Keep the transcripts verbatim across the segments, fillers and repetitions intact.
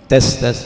Tes, tes.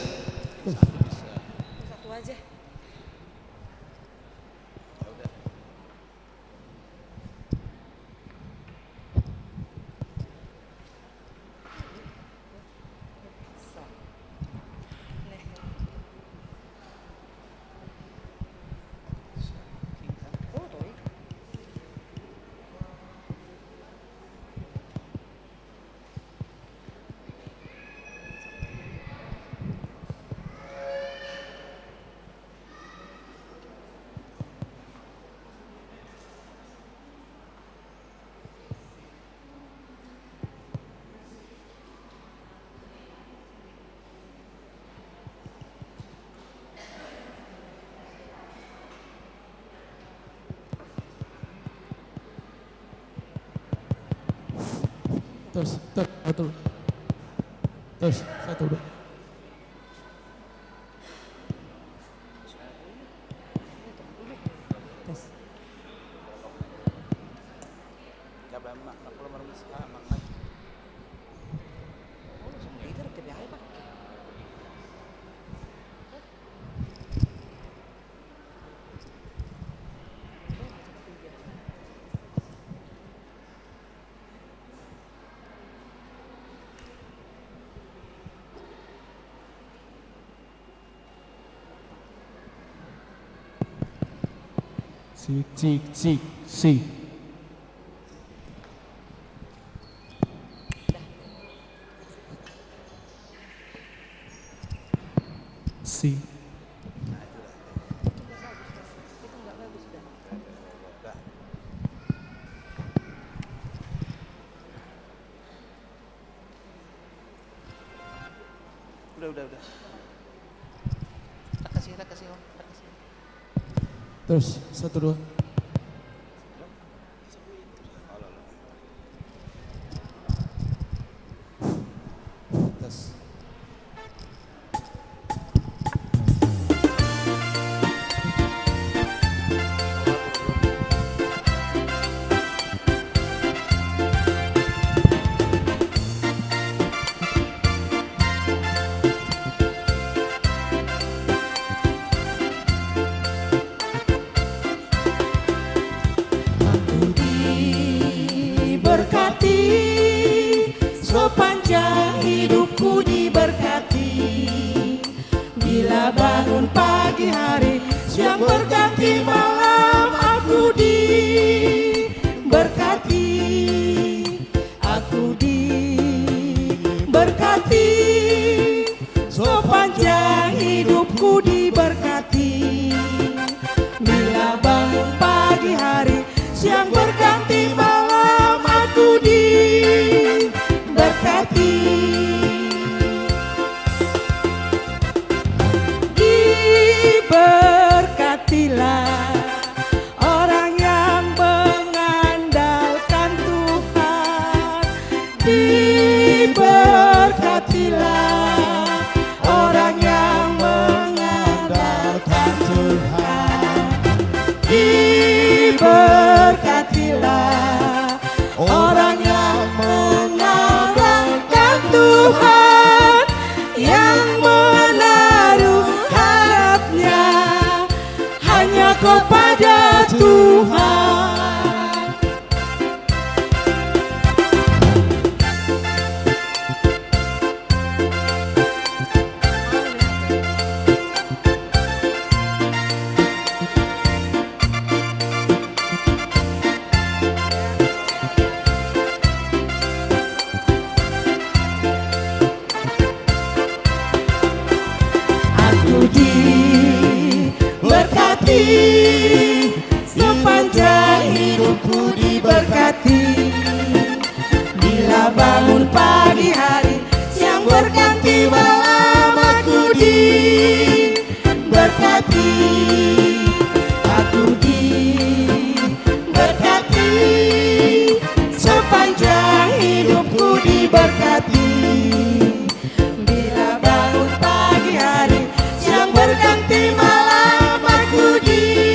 Tes, tes, satu. Tes, satu, dua. Tes. Cik, cik, cik, cik. Si. Udah, udah, udah. Terus, satu, dua. Tes. Aku diberkati, sepanjang hidupku diberkati. Bila bangun pagi hari, siang berganti malam, aku diberkati. Aku diberkati, sepanjang hidupku diberkati. Bila bangun pagi hari, siang berganti malam, aku diberkati. Diberkatilah orang yang mengandalkan Tuhan. Diberkatilah orang yang mengandalkan Tuhan. Diberkatilah orang yang mengandalkan Tuhan, yang menaruh harapnya hanya kepada Tuhan. Aku diberkati, sepanjang hidupku diberkati. Bila bangun pagi hari, siang berganti malam, aku diberkati. Aku diberkati, sepanjang hidupku diberkati. Bila bangun pagi hari, siang berganti malam, aku di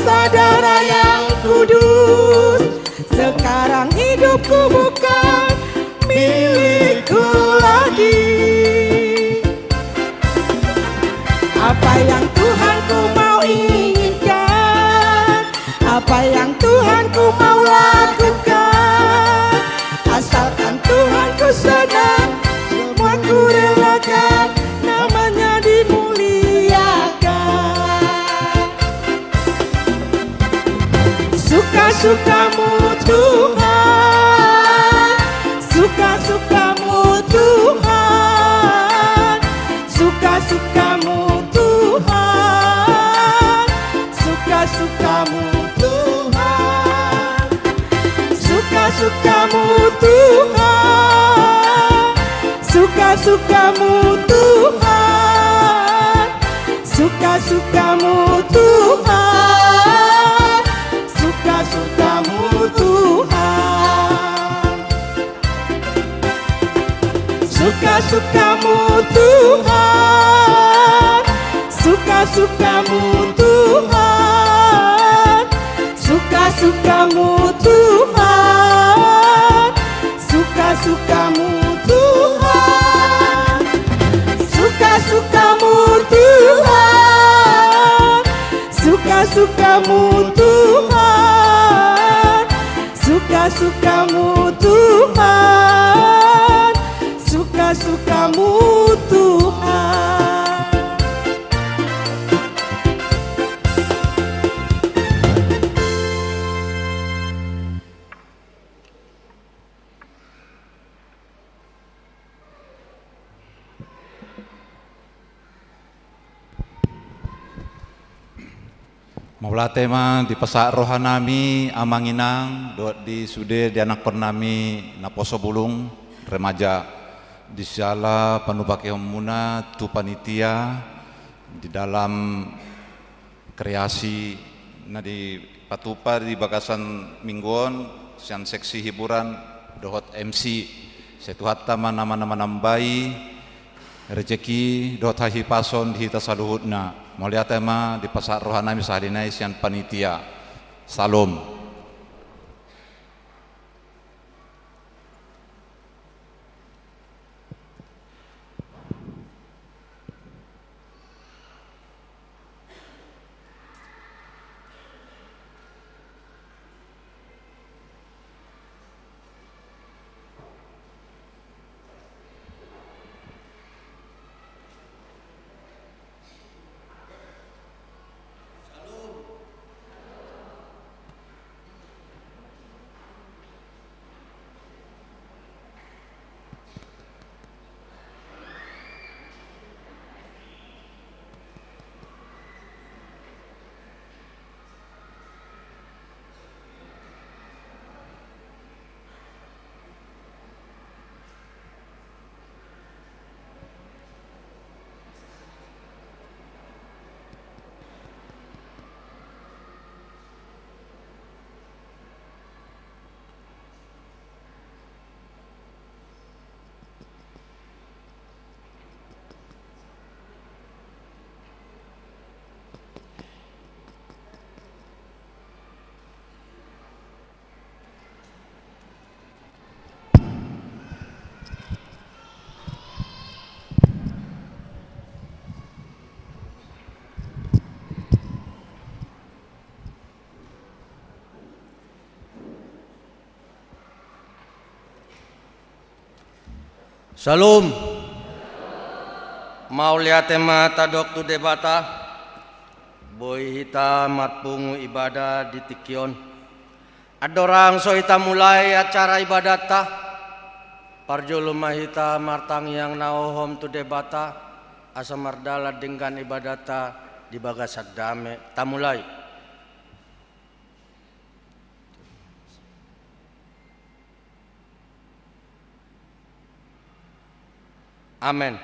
Darah yang kudus, sekarang hidupku bukan milikku lagi. Apa yang Tuhanku mau inginkan, apa yang Tuhanku mau lakukan, asalkan Tuhanku senang, semua kurelakan, namanya dimuliakan. Suka-sukamu Tuhan, suka-sukamu Tuhan, suka-sukamu Tuhan, suka-sukamu Tuhan, suka-sukamu Tuhan, suka-sukamu Tuhan. Suka-sukamu Tuhan, suka-sukamu Tuhan. Suka-sukamu Tuhan, suka-sukamu Tuhan, suka-sukamu Tuhan. Suka-sukamu Tuhan, suka-sukamu Tuhan, suka-sukamu Tuhan, suka-sukamu Tuhan, suka-sukamu Tuhan. Mauliate ma dipasahat rohanami amang inang, dohot di sude di anakkonnami naposo bulung, remaja, di siala panupakehonmuna tu panitia di dalam kreasi na dipatupa di bagasan minggu on, sian seksi hiburan dohot M C. Sai Tuhanta ma na manambai rejeki dohot hahipason di hita saluhutna. Mauliate ma dipasahat rohanami sahali nai sian panitia. Salom. Salom. Mauliate ma tadok tu Debata, boi hita marpungu ibadah di tingki on. Andorang so hita mulai acara ibadatta, parjolo ma hita martangiang na hohom tu Debata, asa mardalan denggan ibadatta di bagasan dame. Tamulai. Amen.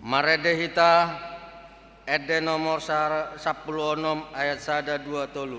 Marende hita Ende nomor sa-, sampulu onom ayat sada, dua, tolu.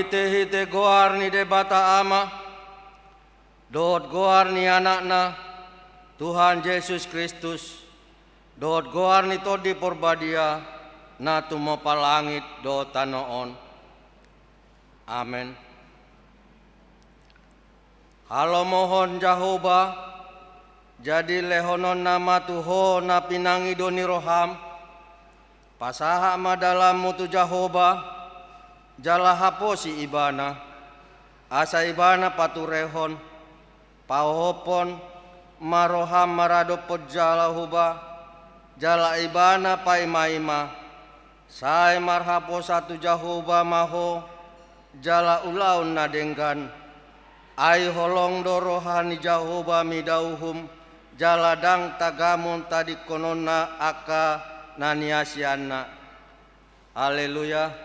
Marhitehite goar ni Debata Ama, dohot goar ni Anakna, Tuhan Jesus Kristus, dohot goar ni Tondi Porbadia, na tumompa langit dohot tano on. Amen. Halomohon Jahowa, jadi lehononna ma tu ho na pinangido ni roham. Pasahat ma dalanmu tu Jahowa, jala haposi Ibana, asa Ibana paturehon. Pahophon ma roham maradophon Jahowa, jala Ibana paimaima. Sai marhaposan tu Jahowa ma ho, jala ulaon na denggan. Ai holong do roha ni Jahowa mida uhum, jala ndang tagamon tadingkononna angka na niasianna. Haleluya.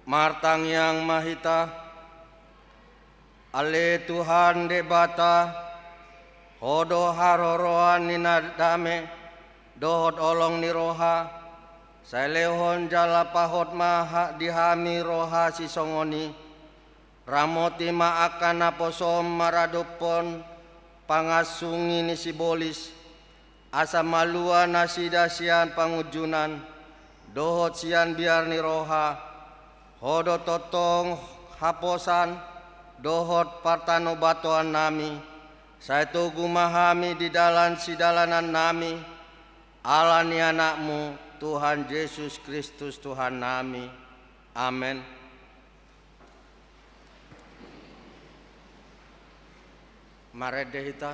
Martangiang ma hita. Ale Tuhan Debata, Ho do haroroan ni na dame dohot holong ni roha, sai lehon jala pahot ma ha-, di hami roha sisongon i. Ramoti ma angka naposom maradophon pangansungi ni sibolis, asa malua nasida sian pangunjunan dohot sian biar ni roha. Ho do tongtong haposan dohot partanobatoannami. Sai togu ma hami di dalan sidalanannami, ala ni Anakmu, Tuhan Jesus Kristus Tuhannami. Amen. Marende hita.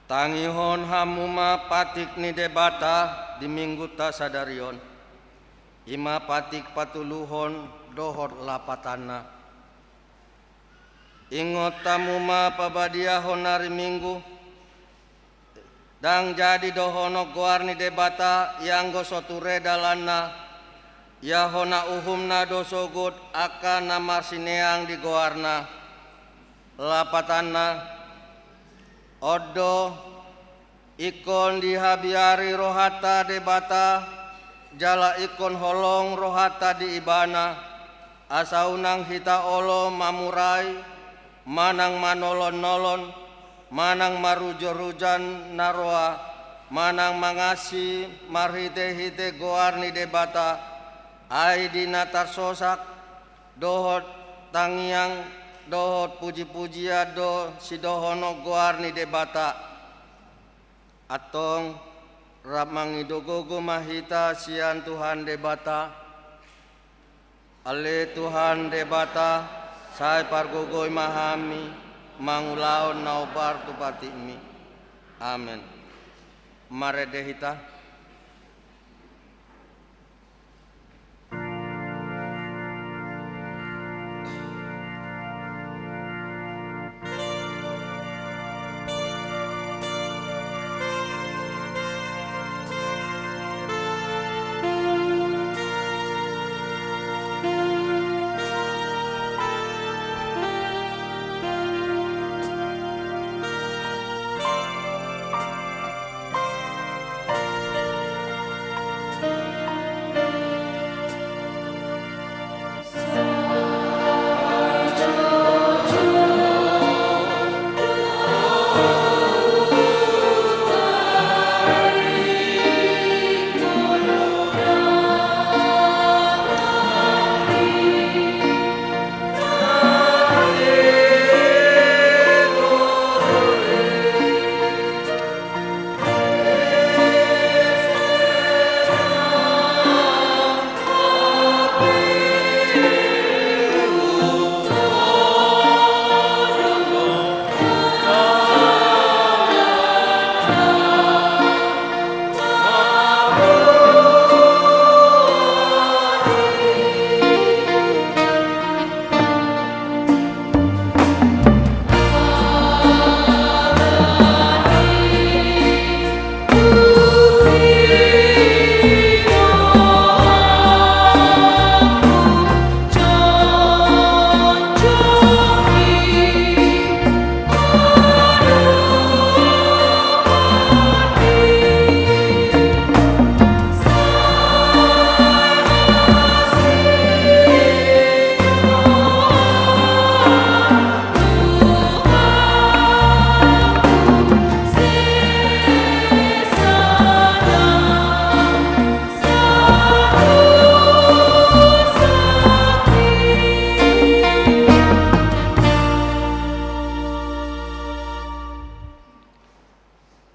Tangihon hamu ma patik ni Debata di Minggunta sadari on. I ma patik patuluhon dohot lapatanna. Ingot hamu ma pabadiahon ari Minggu, ndang jadi dohonon goar ni Debata, ianggo so ture dalanna, ia hona uhumna do sogot angka na marsineang di goarna. Lapatanna, on do, ingkon dihabiari rohanta Debata, jala ingkon holong rohanta di Ibana, asa unang hita olo mamurai, manang manolon-nolon, manang marujon-rujon na roa, manang mangansi marhite-hite goar ni Debata, ai di na tarsosak, dohot tangiang, dohot puji-pujian do sidohonon goar ni Debata. Antong, rap mangido gogo ma hita sian Tuhan Debata. Ale Tuhan Debata, sai pargogoi ma hami mangulahon na hombar tu patikMi. Amen. Marende hita.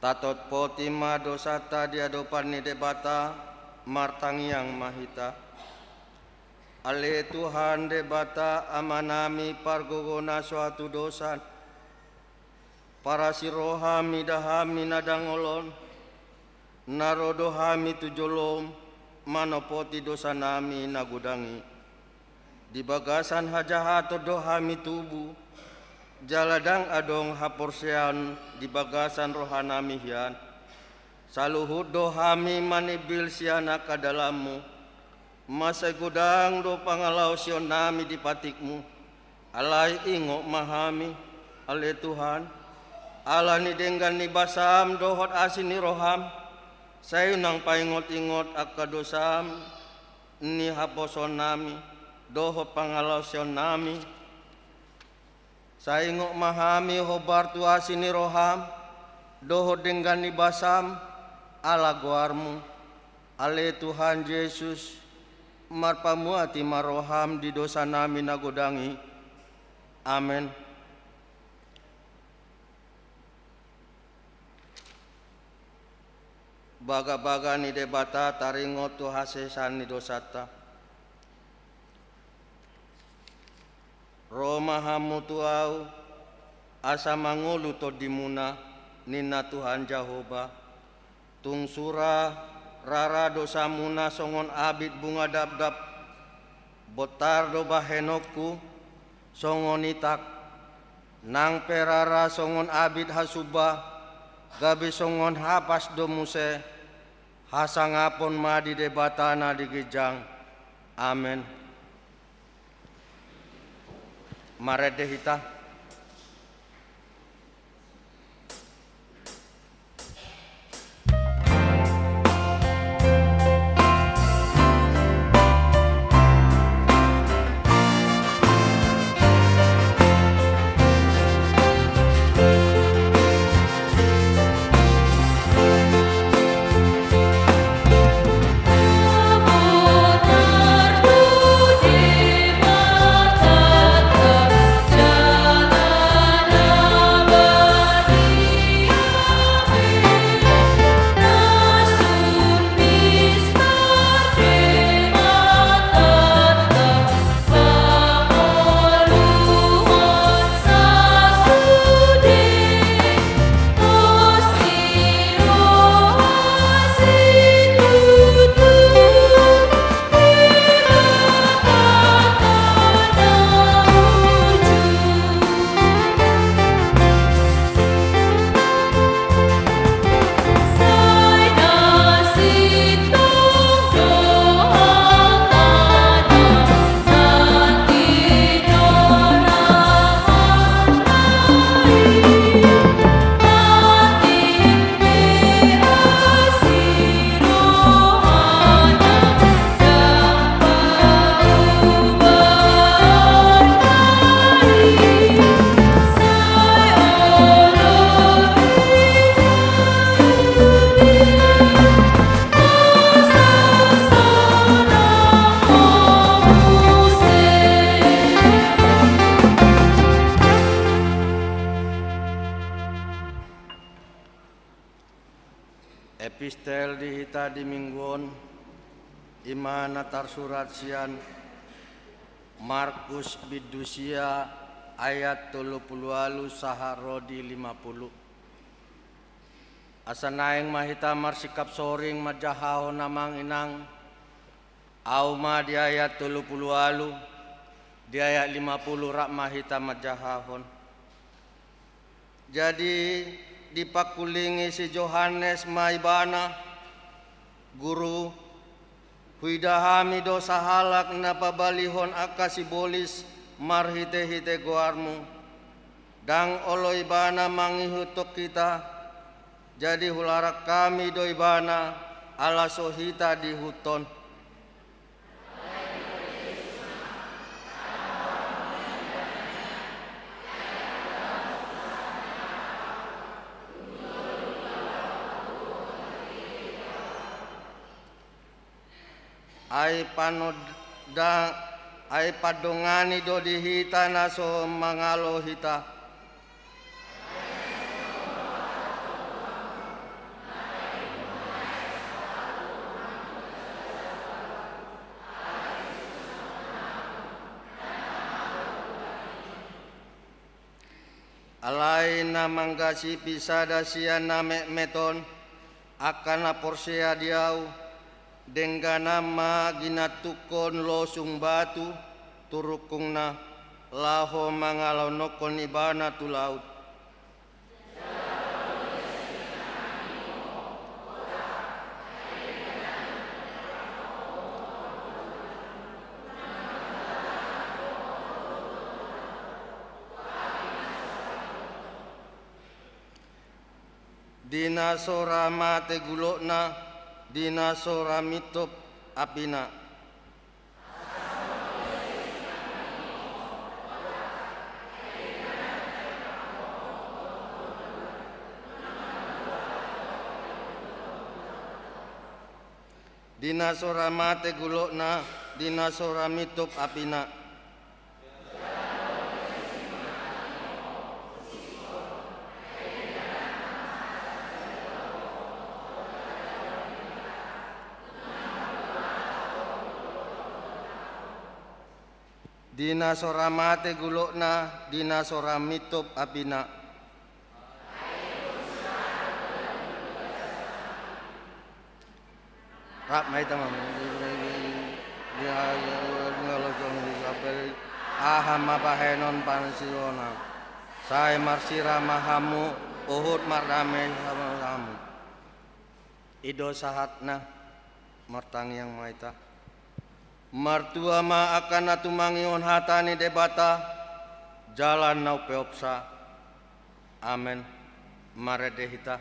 Tatotpoti ma dosanta di adopan ni Debata, martangiang ma hita. Ale Tuhan Debata Amanami pargogo na so hatudosan, parasi rohaM mida hami na dangol on, na ro do hami tu joloM manopoti dosanami na godang i. Di bagasan hajahaton do hami tubu, jala ndang adong haporseaon di bagasan rohanami hian. Saluhut do hami manimbil sian angka dalanMu. Mansai godang do pangalaosionnami di patikMu. Alai ingot ma hami, ale Tuhan, ala ni denggan ni basaM dohot asi ni rohaM, sai unang paingot-ingot angka dosa ni haposoonnami dohot pangalaosionnami. Sai ingot ma hami hombar tu asi ni rohaM dohot denggan ni basaM, ala goarMu, ale Tuhan Jesus, marpamuati ma rohaM di dosanami na godang i. Amen. Bagabaga ni Debata taringot tu hasesaan ni dosanta. Ro ma hamu tu Ahu, asa mangolu tondimuna, ninna Tuhan Jahowa. Tung sura rara dosamuna songon abit bunga dabdab, bontar do bahenonku songon itak, nang pe rara songon abit hasumba, gabe songon hapas do muse, hasangapon ma di Debata na di ginjang. Amen. Marende hita. Epistel di hita di minggu on, i ma na tarsurat sian Markus bindu sia ayat tolu pulu ualu sahat ro di lima pulu. Asa naeng ma hita marsikap soring manjahahon, amang inang. Ahu ma di ayat tolu pulu ualu, di ayat lima pulu rap ma hita manjahahon. Jadi, dipangkulingi si Johannes ma ibana, Guru, huida hami do sahalak na pabalihon angka sibolis marhitehite goarmu. Ndang olo ibana mangihuthon hita, jadi hularang hami do ibana, ala so hita diihuthon. Ai panonda-, ai pandongani do di hita na so mangalo hita. Alai na manggasipi sada sian na metmet on, angka na porsea di ahu, dengganan ma ginantukkon losung batu tu rungkungna, laho mangalaonhon ibana tu laut. Di na so ra mate gulokna, di na so ra mintop apina. Di na so ra mate gulokna, di na so ra mintop apina. Di na so ra mate gulokna, di na so ra mintop apina. Rap ma hita ma. Aha ma bahenon pansiona. Sai marsirang ma hamu, huhut mardame hamu. I do sahatna. Martangiang ma hita. Martua ma angka na tumangihon hata ni Debata, jala na umpeopsa. Amen. Marende hita.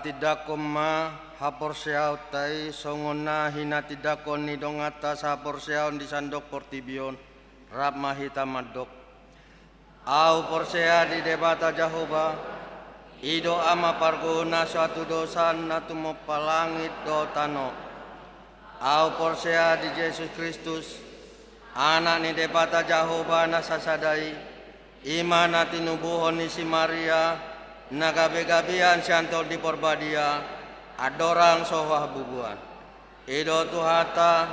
Tindangkon ma haporseaonta i songon na hinatindangkon ni donganta sahaporseaon di sandok portibi on. Rap ma hita mandok. Ahu porsea di Debata Jahowa, i do Ama pargogo na so hatudosan na tumompa langit dohot tano. Ahu porsea di Jesus Kristus, Anak ni Debata Jahowa na sasada i, i ma na tinubuhon ni si Maria, na gabegabean sian Tondi Porbadia, andorang so habubuhan. I do Tuhanta,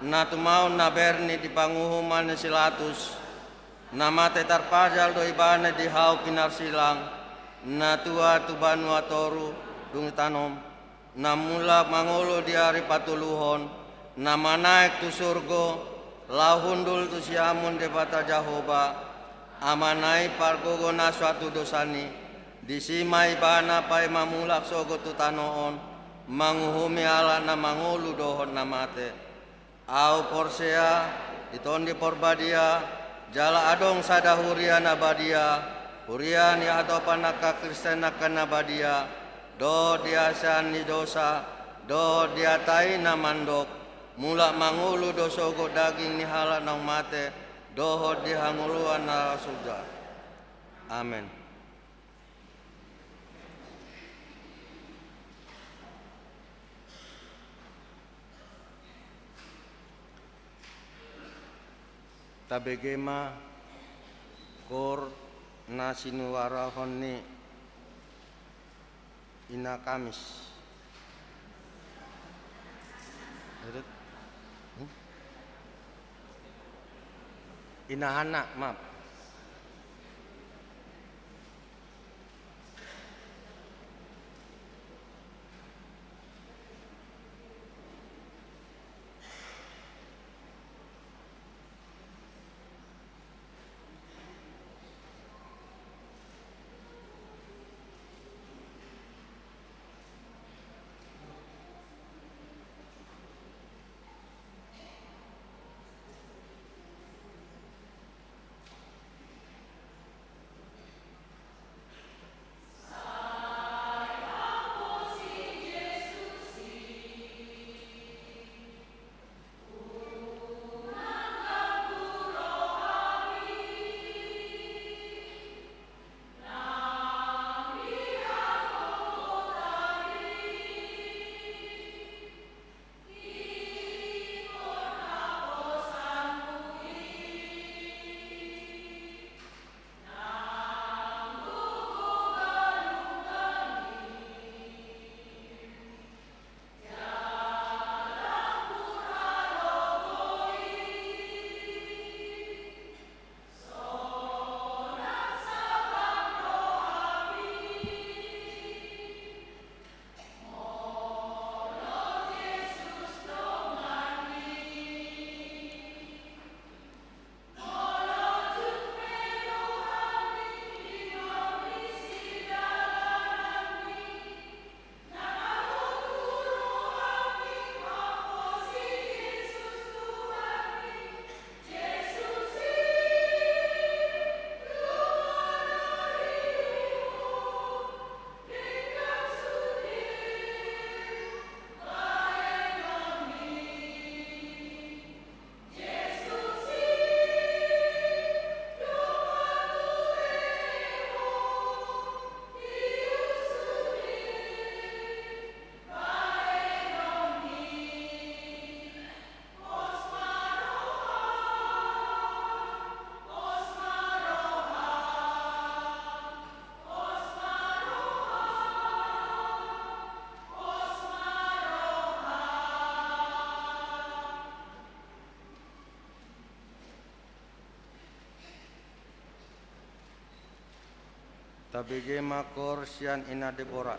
na tumaon na bernit di panguhuman ni si Latus, na mate tarpajal do ibana di hau pinarsilang, na tua tu banua toru, dung tanom, na mulak mangolu di ari patoluhon, na manaek tu surgo, laho hundul tu siamun Debata Jahowa, Amana i pargogo na so hatudosan i, disi ma ibana paima mulak sogot tu tano on, manguhumi halak na mangolu dohot na mate. Ahu porsea di Tondi Porbadia, jala adong sada huria na badia, huria ni hatopan angka Kristen angka na badia, dohot di hasean ni dosa, dohot di hata i na mandok, mulak mangolu do sogot daging ni halak naung mate, dohot di hangoluan na soja. Amen. Tabege ma koor na sinuarahon ni Ina Kamis. Ina Hana, maaf. Tabege ma koor sian Ina Debora.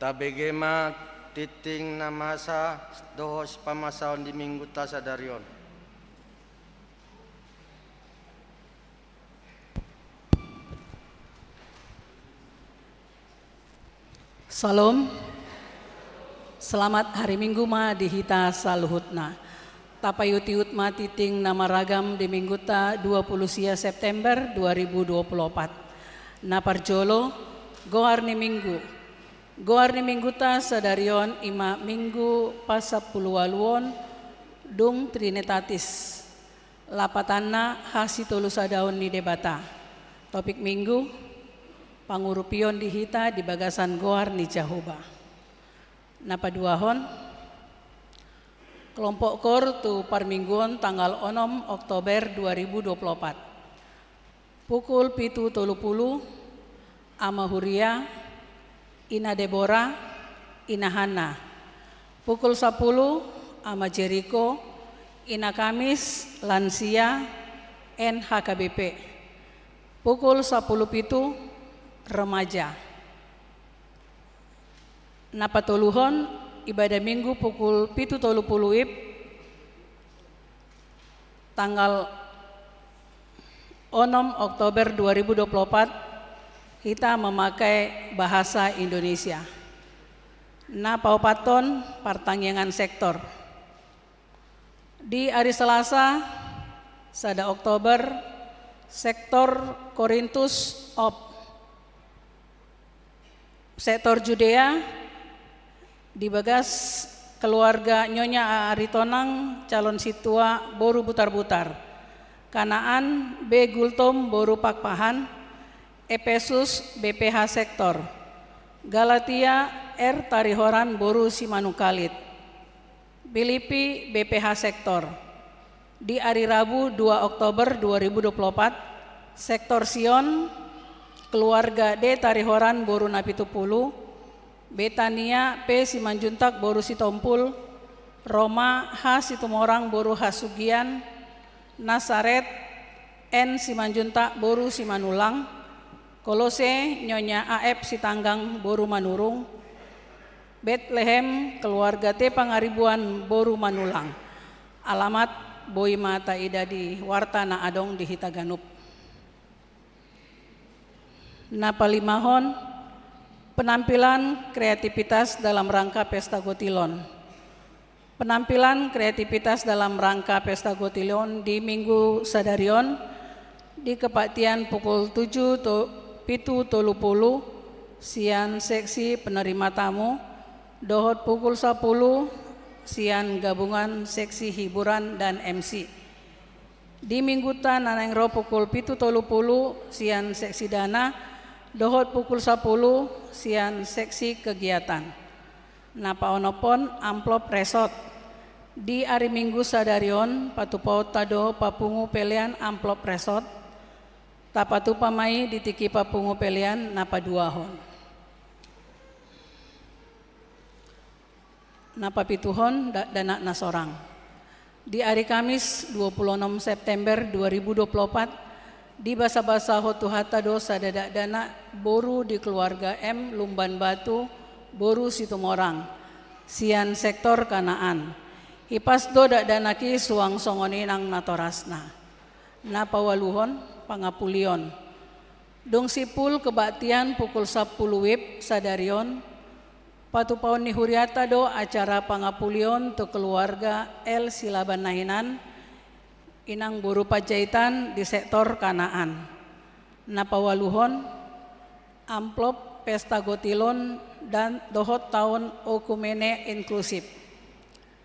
Tabege ma tingting na masa dohot sipamasaon di Mingguta sadari on. Syalom. Selamat hari Minggu ma di hita saluhutna. Tapaihut-ihut ma tingting na maragam di Mingguta dua pulu sia September dua ribu dua pulu opat. Na parjolo, goar ni Minggu. Goar ni Mingguta sadari on i ma Minggu pasampuluualuhon, dung Trinitatis. Lapatanna hasitolusadaon ni Debata. Topik Minggu, pangurupion di hita di bagasan goar ni Jahowa. Na paduahon, kelompok koor tu parmingguon tanggal onom Oktober dua ribu dua pulu opat. Pukul pitu tolu pulu, Ama Huria, Ina Debora, Ina Hanna. Pukul sapulu, Ama Jeriko, Ina Kamis, lansia, N H K B P. Pukul sapulu pitu, remaja. Na patoluhon, ibadah Minggu pukul pitu tolu pulu wib, tanggal onom Oktober dua ribu dua pulu opat, hita memakai bahasa Indonesia. Na paopathon, partangiangan sektor. Di ari Selasa, sada Oktober, sektor Korintus op. Sektor Judea, di bagas keluarga Nyonya A. Aritonang, calon sintua, boru Butarbutar. Kanaan, B. Gultom, boru Pakpahan. Epesus, B P H sektor. Galatia, R. Tarihoran, boru Simanungkalit. Pilipi, B P H sektor. Di ari Rabu, dua Oktober dua ribu dua pulu opat, sektor Sion, keluarga D. Tarihoran, boru Napitupulu, Betania, P. Simanjuntak, boru Sitompul, Roma, H. Situmorang, boru Hasugian, Nasaret, N. Simanjuntak, boru Simanulang, Kolose, Nyonya A F. Sitanggang, boru Manurung, Betlehem, keluarga T. Pangaribuan, boru Manulang. Alamat boi ma taida di warta na adong di hita ganup. Na palimahon, penampilan kreativitas dalam rangka Pesta Gotilon. Penampilan kreativitas dalam rangka Pesta Gotilon di Minggu sadari on, di kepaktian pukul tujuh to-, pitu tolu pulu, sian seksi penerima tamu, dohot pukul sapulu, sian gabungan seksi hiburan dan M C. Di Mingguta na naeng ro pukul pitu tolu pulu, sian seksi dana, dohot pukul sapulu, sian seksi kegiatan. Na paonomhon, amplop resot. Di ari Minggu sadari on, patupaonta do papungu pelean amplop resot. Tapatupa ma i di tingki papungu pelean na paduahon. Na papituhon, da-, dakdanak na sorang. Di ari Kamis, dua pulu onom September dua ribu dua pulu opat, dibasabasahon Tuhanta do sada dakdanak boru di keluarga M. Lumban Batu, boru Situmorang, sian sektor Kanaan. Hipas do dakdanak i suang songon i nang natorasna. Na paualuhon, pangapulion. Dung simpul kebaktian pukul sapulu wib sadari on, patupaon ni hurianta do acara pangapulion tu keluarga L. Silaban na hinan, inang boru Panjaitan di sektor Kanaan. Na paualuhon, amplop Pesta Gotilon dan dohot taon oikumene inklusif.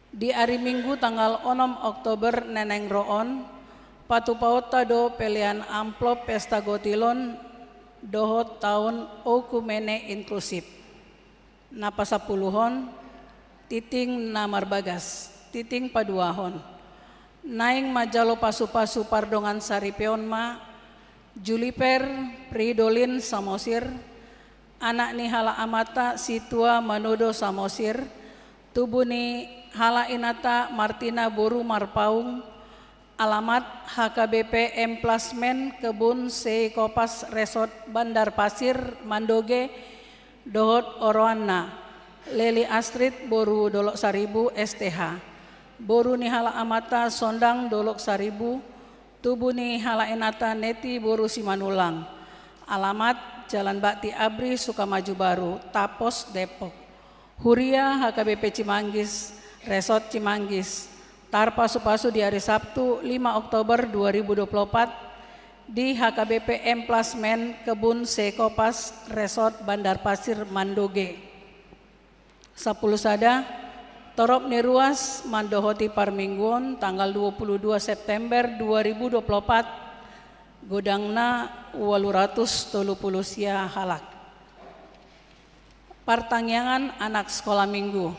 Di ari Minggu tanggal onom Oktober na naeng ro on, patupaonta do pelean amplop Pesta Gotilon dohot taon oikumene inklusif. Na pasampuluhon, tingting na marbagas, tingting paduahon. Naeng manjalo pasupasu pardongan saripeon ma, Juliper Fridolin Samosir, anak ni halak amanta Sintua Manodo Samosir, tubu ni halak inanta Martina boru Marpaung, alamat H K B P Emplasmen Kebun Sei Kopas Resort Bandar Pasir Mandoge, dohot oroanna, Leli Astrid boru Dolok Saribu, S T H. Boru ni halak amanta Sondang Dolok Saribu, tubu ni halak inanta Neti boru Simanullang. Alamat: Jalan Bakti Abri, Sukamaju Baru, Tapos, Depok. Huria: H K B P Cimanggis, Resort Cimanggis. Tarpasupasu di hari Sabtu, lima Oktober dua ribu dua puluh empat, di H K B P Emplasmen Kebun Sekopas, Resort Bandar Pasir, Mandoge. Sampulu sada. Torop ni ruas mandohoti parmingguon tanggal dua puluh dua September dua ribu dua puluh empat, godangna ualu ratus tolu pulu sia halak. Partangiangan anak sekolah minggu.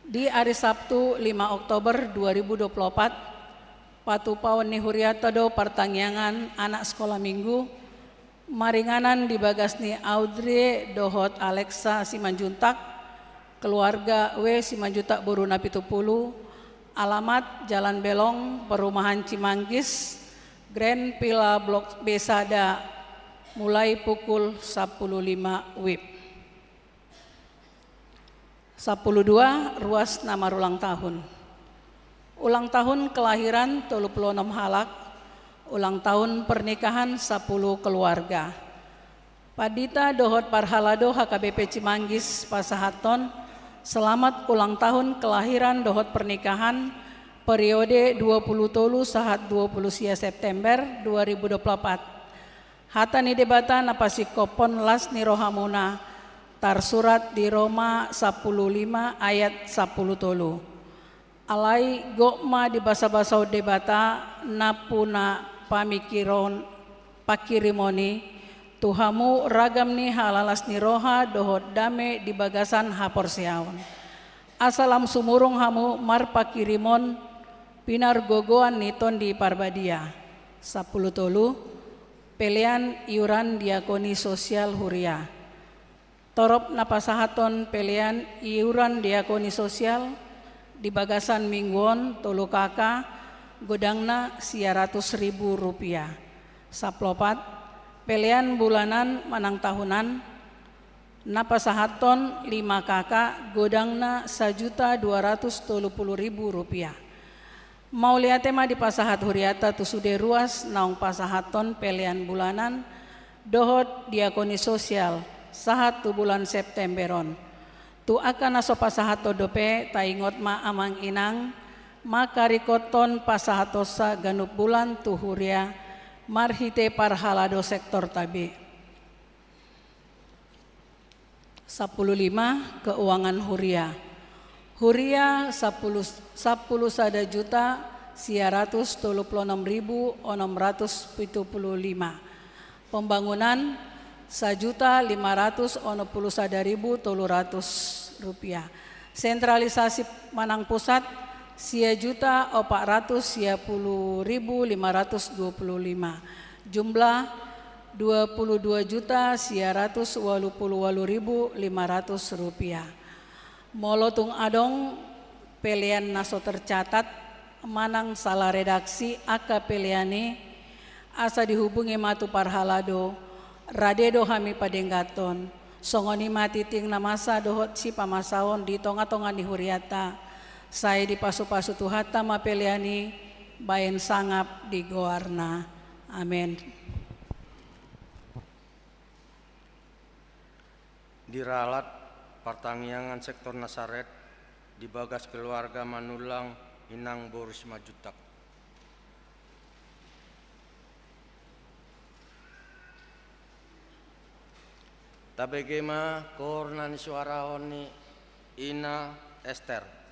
Di ari Sabtu, lima Oktober dua ribu dua puluh empat, patupaon ni hurianta do partangiangan anak sekolah minggu, maringanan di bagas ni Audrey dohot Alexa Simanjuntak, keluarga W Simanjuntak boru Napitupulu, alamat Jalan Belong, Perumahan Cimanggis, Grand Villa Blok B sada, mulai pukul sampulu lima wib. Sampulu dua. Ruas na marulang tahun. Ulang tahun kelahiran tolu pulu onom halak, ulang tahun pernikahan sampulu keluarga. Pandita dohot parhalado H K B P Cimanggis pasahathon selamat ulang tahun kelahiran dohot pernikahan periode dua pulu tolu sahat dua pulu sia September dua ribu dua pulu empat. Hata ni Debata na pasingkophon las ni rohamuna tarsurat di Roma sampulu lima ayat sampulu tolu. Alai gok ma dibasabasahon Debata nampuna pamingkiron, pangkirimon i tu hamu ragam ni halalas ni roha dohot dame di bagasan haporseaon. Asa lam sumurung hamu marpangkirimon pinargogoan ni Tondi Parbadia. Sampulu tolu. Pelean iuran diakoni sosial huria. Torop na pasahathon pelean iuran diakoni sosial di bagasan minggu on tolu K K, godangna sia ratus ribu rupiah. Sampulu opat. Pelean bulanan manang tahunan, na pasahathon lima K K, godangna sajuta dua ratus tolu pulu ribu rupiah. Mauliate ma dipasahat hurianta tu sude ruas naung pasahathon pelean bulanan dohot diakoni sosial sahat tu bulan September on. Tu angka na so pasahathon dope, taingot ma amang inang mangkaringkothon pasahatonsa ganup bulan tu huria marhite parhalado sektorta be. Sampulu lima. Keuangan huria. Huria sampulu, sampulu sada juta sia ratus tolu pulu onom ribu onom ratus pitu pulu lima. Pembangunan sajuta lima ratus onom pulu sada ribu tolu ratus rupiah. Sentralisasi manang pusat sia juta opat ratus sia pulu ribu lima ratus dua pulu lima. Jumlah dua pulu dua juta sia ratus ualu pulu ualu ribu lima ratus rupiah. Molo tung adong pelean na so tercatat manang salah redaksi angka pelean i, asa dihubungi ma tu parhalado, rade do hami padengganhon. Songon i ma tingting na masa dohot sipamasaon di tongatonga ni hurianta. Sai dipasupasu Tuhanta ma pelean i baen sangap di goarna. Amen. Diralat partangiangan sektor Nasaret di bagas keluarga Manullang, inang boru Simanjuntak. Tabege ma koor na nisuarahon ni Ina Ester.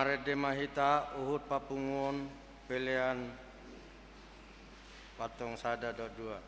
Marende ma hita huhut papunguhon pelean pantong sada dohot dua.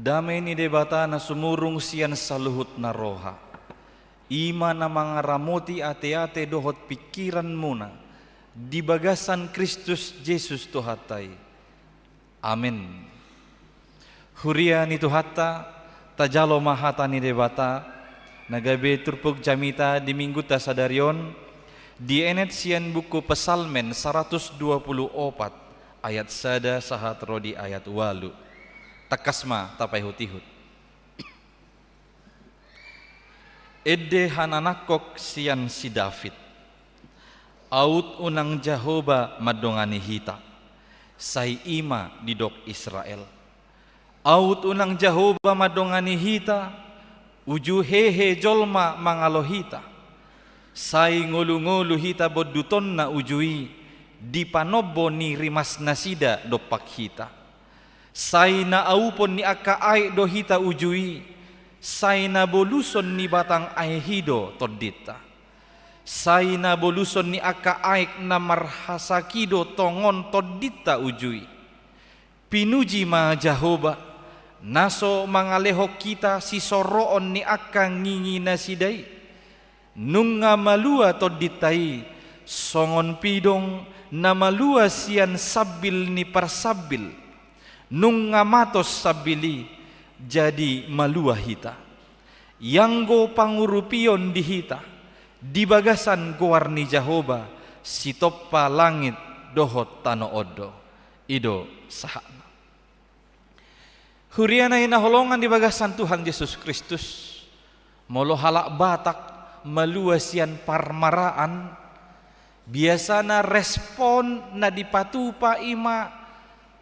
Dame ni Debata na sumurung sian saluhut na roha, i ma na mangaramoti ateate dohot pingkiranmuna di bagasan Kristus Jesus Tuhanta i. Amen. Huria ni Tuhanta, tajalo ma hata ni Debata na gabe turpuk jamita di Minggunta sadari on, dienet sian buku Psalmen saratus dua pulu opat, ayat sada sahat ro di ayat ualu. Tangkas ma tapaihutihut. Ende hananangkok sian si David. Aut unang Jahowa mandongani hita, sai i ma didok Israel. Aut unang Jahowa mandongani hita, uju hehe jolma mangalo hita. Sai ngolu-ngolu hita bondutonna uju i, di panombo ni rimasnasida dompak hita. Sai na aupon ni angka aek do hita uju i, sai na boluson ni batang aek i do tondinta. Sai na boluson ni angka aek na marhasak i do tongon tondinta uju i. Pinuji ma Jahowa, na so mangalehon hita sisoroon ni angka nginginasida i. Nunga malua tondinta i, songon pidong na malua sian sambil ni parsambil. Nunga matos sambil i, jadi malua hita. Ianggo pangurupion di hita, di bagasan goar ni Jahowa, sitompa langit dohot tano on do. I do sahatna. Huria na hinaholongan di bagasan Tuhan Jesus Kristus, molo halak Batak malua sian parmaraan, biasana respon na dipatupa i ma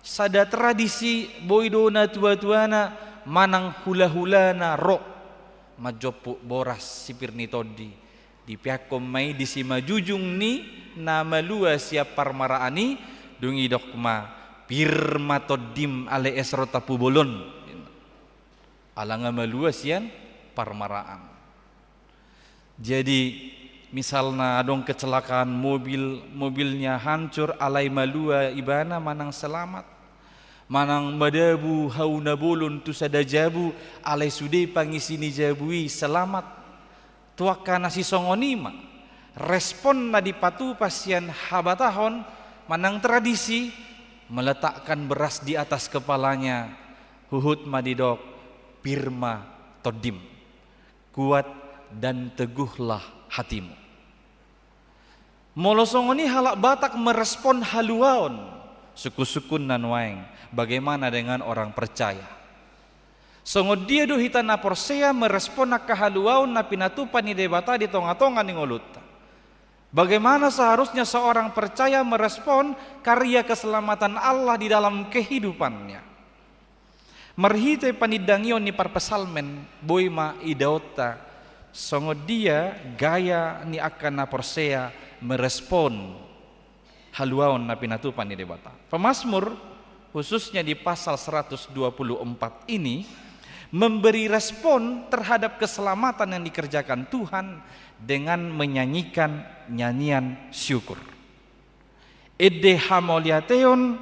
sada tradisi, boi do natua-tuana manang hula-hulana ro manjomput boras sipir ni tondi. Dipeakkon ma i di simajujung ni na malua sian parmaraan i, dung i didok ma, pir ma tondim ale es ro tampubolon. Ala nga malua sian parmaraan. Jadi, misalna adong kecelakaan mobil, mobilnya hancur, alai malua ibana manang selamat. Manang madabu hau na bolon tu sada jabu, alai sude pangisi ni jabu i selamat. Tu angka na sisongon i ma, respon na dipatupa sian habatahon manang tradisi, meletakkan beras di atas kepalanya, huhut ma didok, pir ma tondim. Kuat dan teguhlah hatimu. Molo songon i halak Batak merespon haluaon, sungkun-sungkun na nuaeng, bagaimana dengan orang percaya? Songon dia do hita na porsea merespon angka haluaon na pinatupa ni Debata di tonga-tonga ni ngolunta? Bagaimana seharusnya seorang percaya merespon karya keselamatan Allah di dalam kehidupannya? Marhite panindangion ni parpsalmen, boi ma idaonta songon dia gaya ni angka na porsea merespon haluaon na pinatupa ni Debata. Pemazmur, khususnya di pasal seratus dua puluh empat ini, memberi respon terhadap keselamatan yang dikerjakan Tuhan dengan menyanyikan nyanyian syukur. Ende hamauliateon,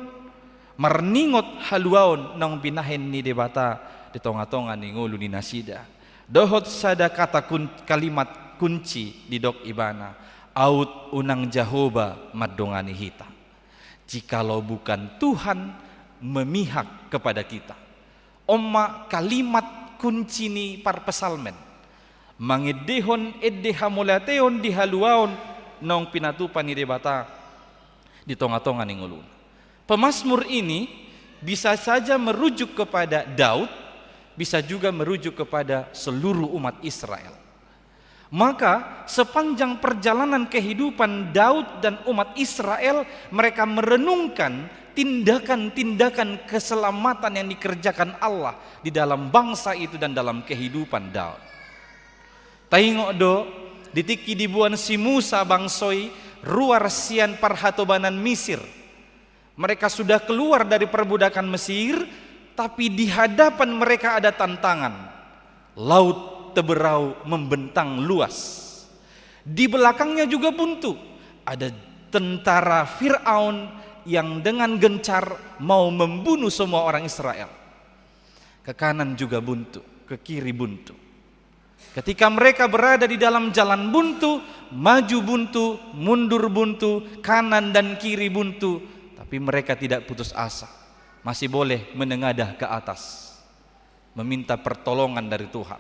marningot haluaon naung binahen ni Debata di tonga-tonga ni ngolu ni nasida. Dohot sada kata kun-, kalimat kunci didok ibana, aut unang Jahowa mandongani hita. Jikalau bukan Tuhan memihak kepada kita. On ma kalimat kunci ni parpsalmen. Mangendehon ende hamauliateon di haluaon naung pinatupa ni Debata di tonga-tonga ni ngoluna. Pemazmur ini bisa saja merujuk kepada Daud, bisa juga merujuk kepada seluruh umat Israel. Maka, sepanjang perjalanan kehidupan Daud dan umat Israel, mereka merenungkan tindakan-tindakan keselamatan yang dikerjakan Allah di dalam bangsa itu dan dalam kehidupan Daud. Taingot do, di tingki diboan si Musa bangso i ruar sian parhatobanan Misir. Mereka sudah keluar dari perbudakan Mesir, tapi di hadapan mereka ada tantangan. Laut Teberau membentang luas. Di belakangnya juga buntu. Ada tentara Firaun yang dengan gencar mau membunuh semua orang Israel. Ke kanan juga buntu, ke kiri buntu. Ketika mereka berada di dalam jalan buntu, maju buntu, mundur buntu, kanan dan kiri buntu, tapi mereka tidak putus asa. Masih boleh menengadah ke atas, meminta pertolongan dari Tuhan.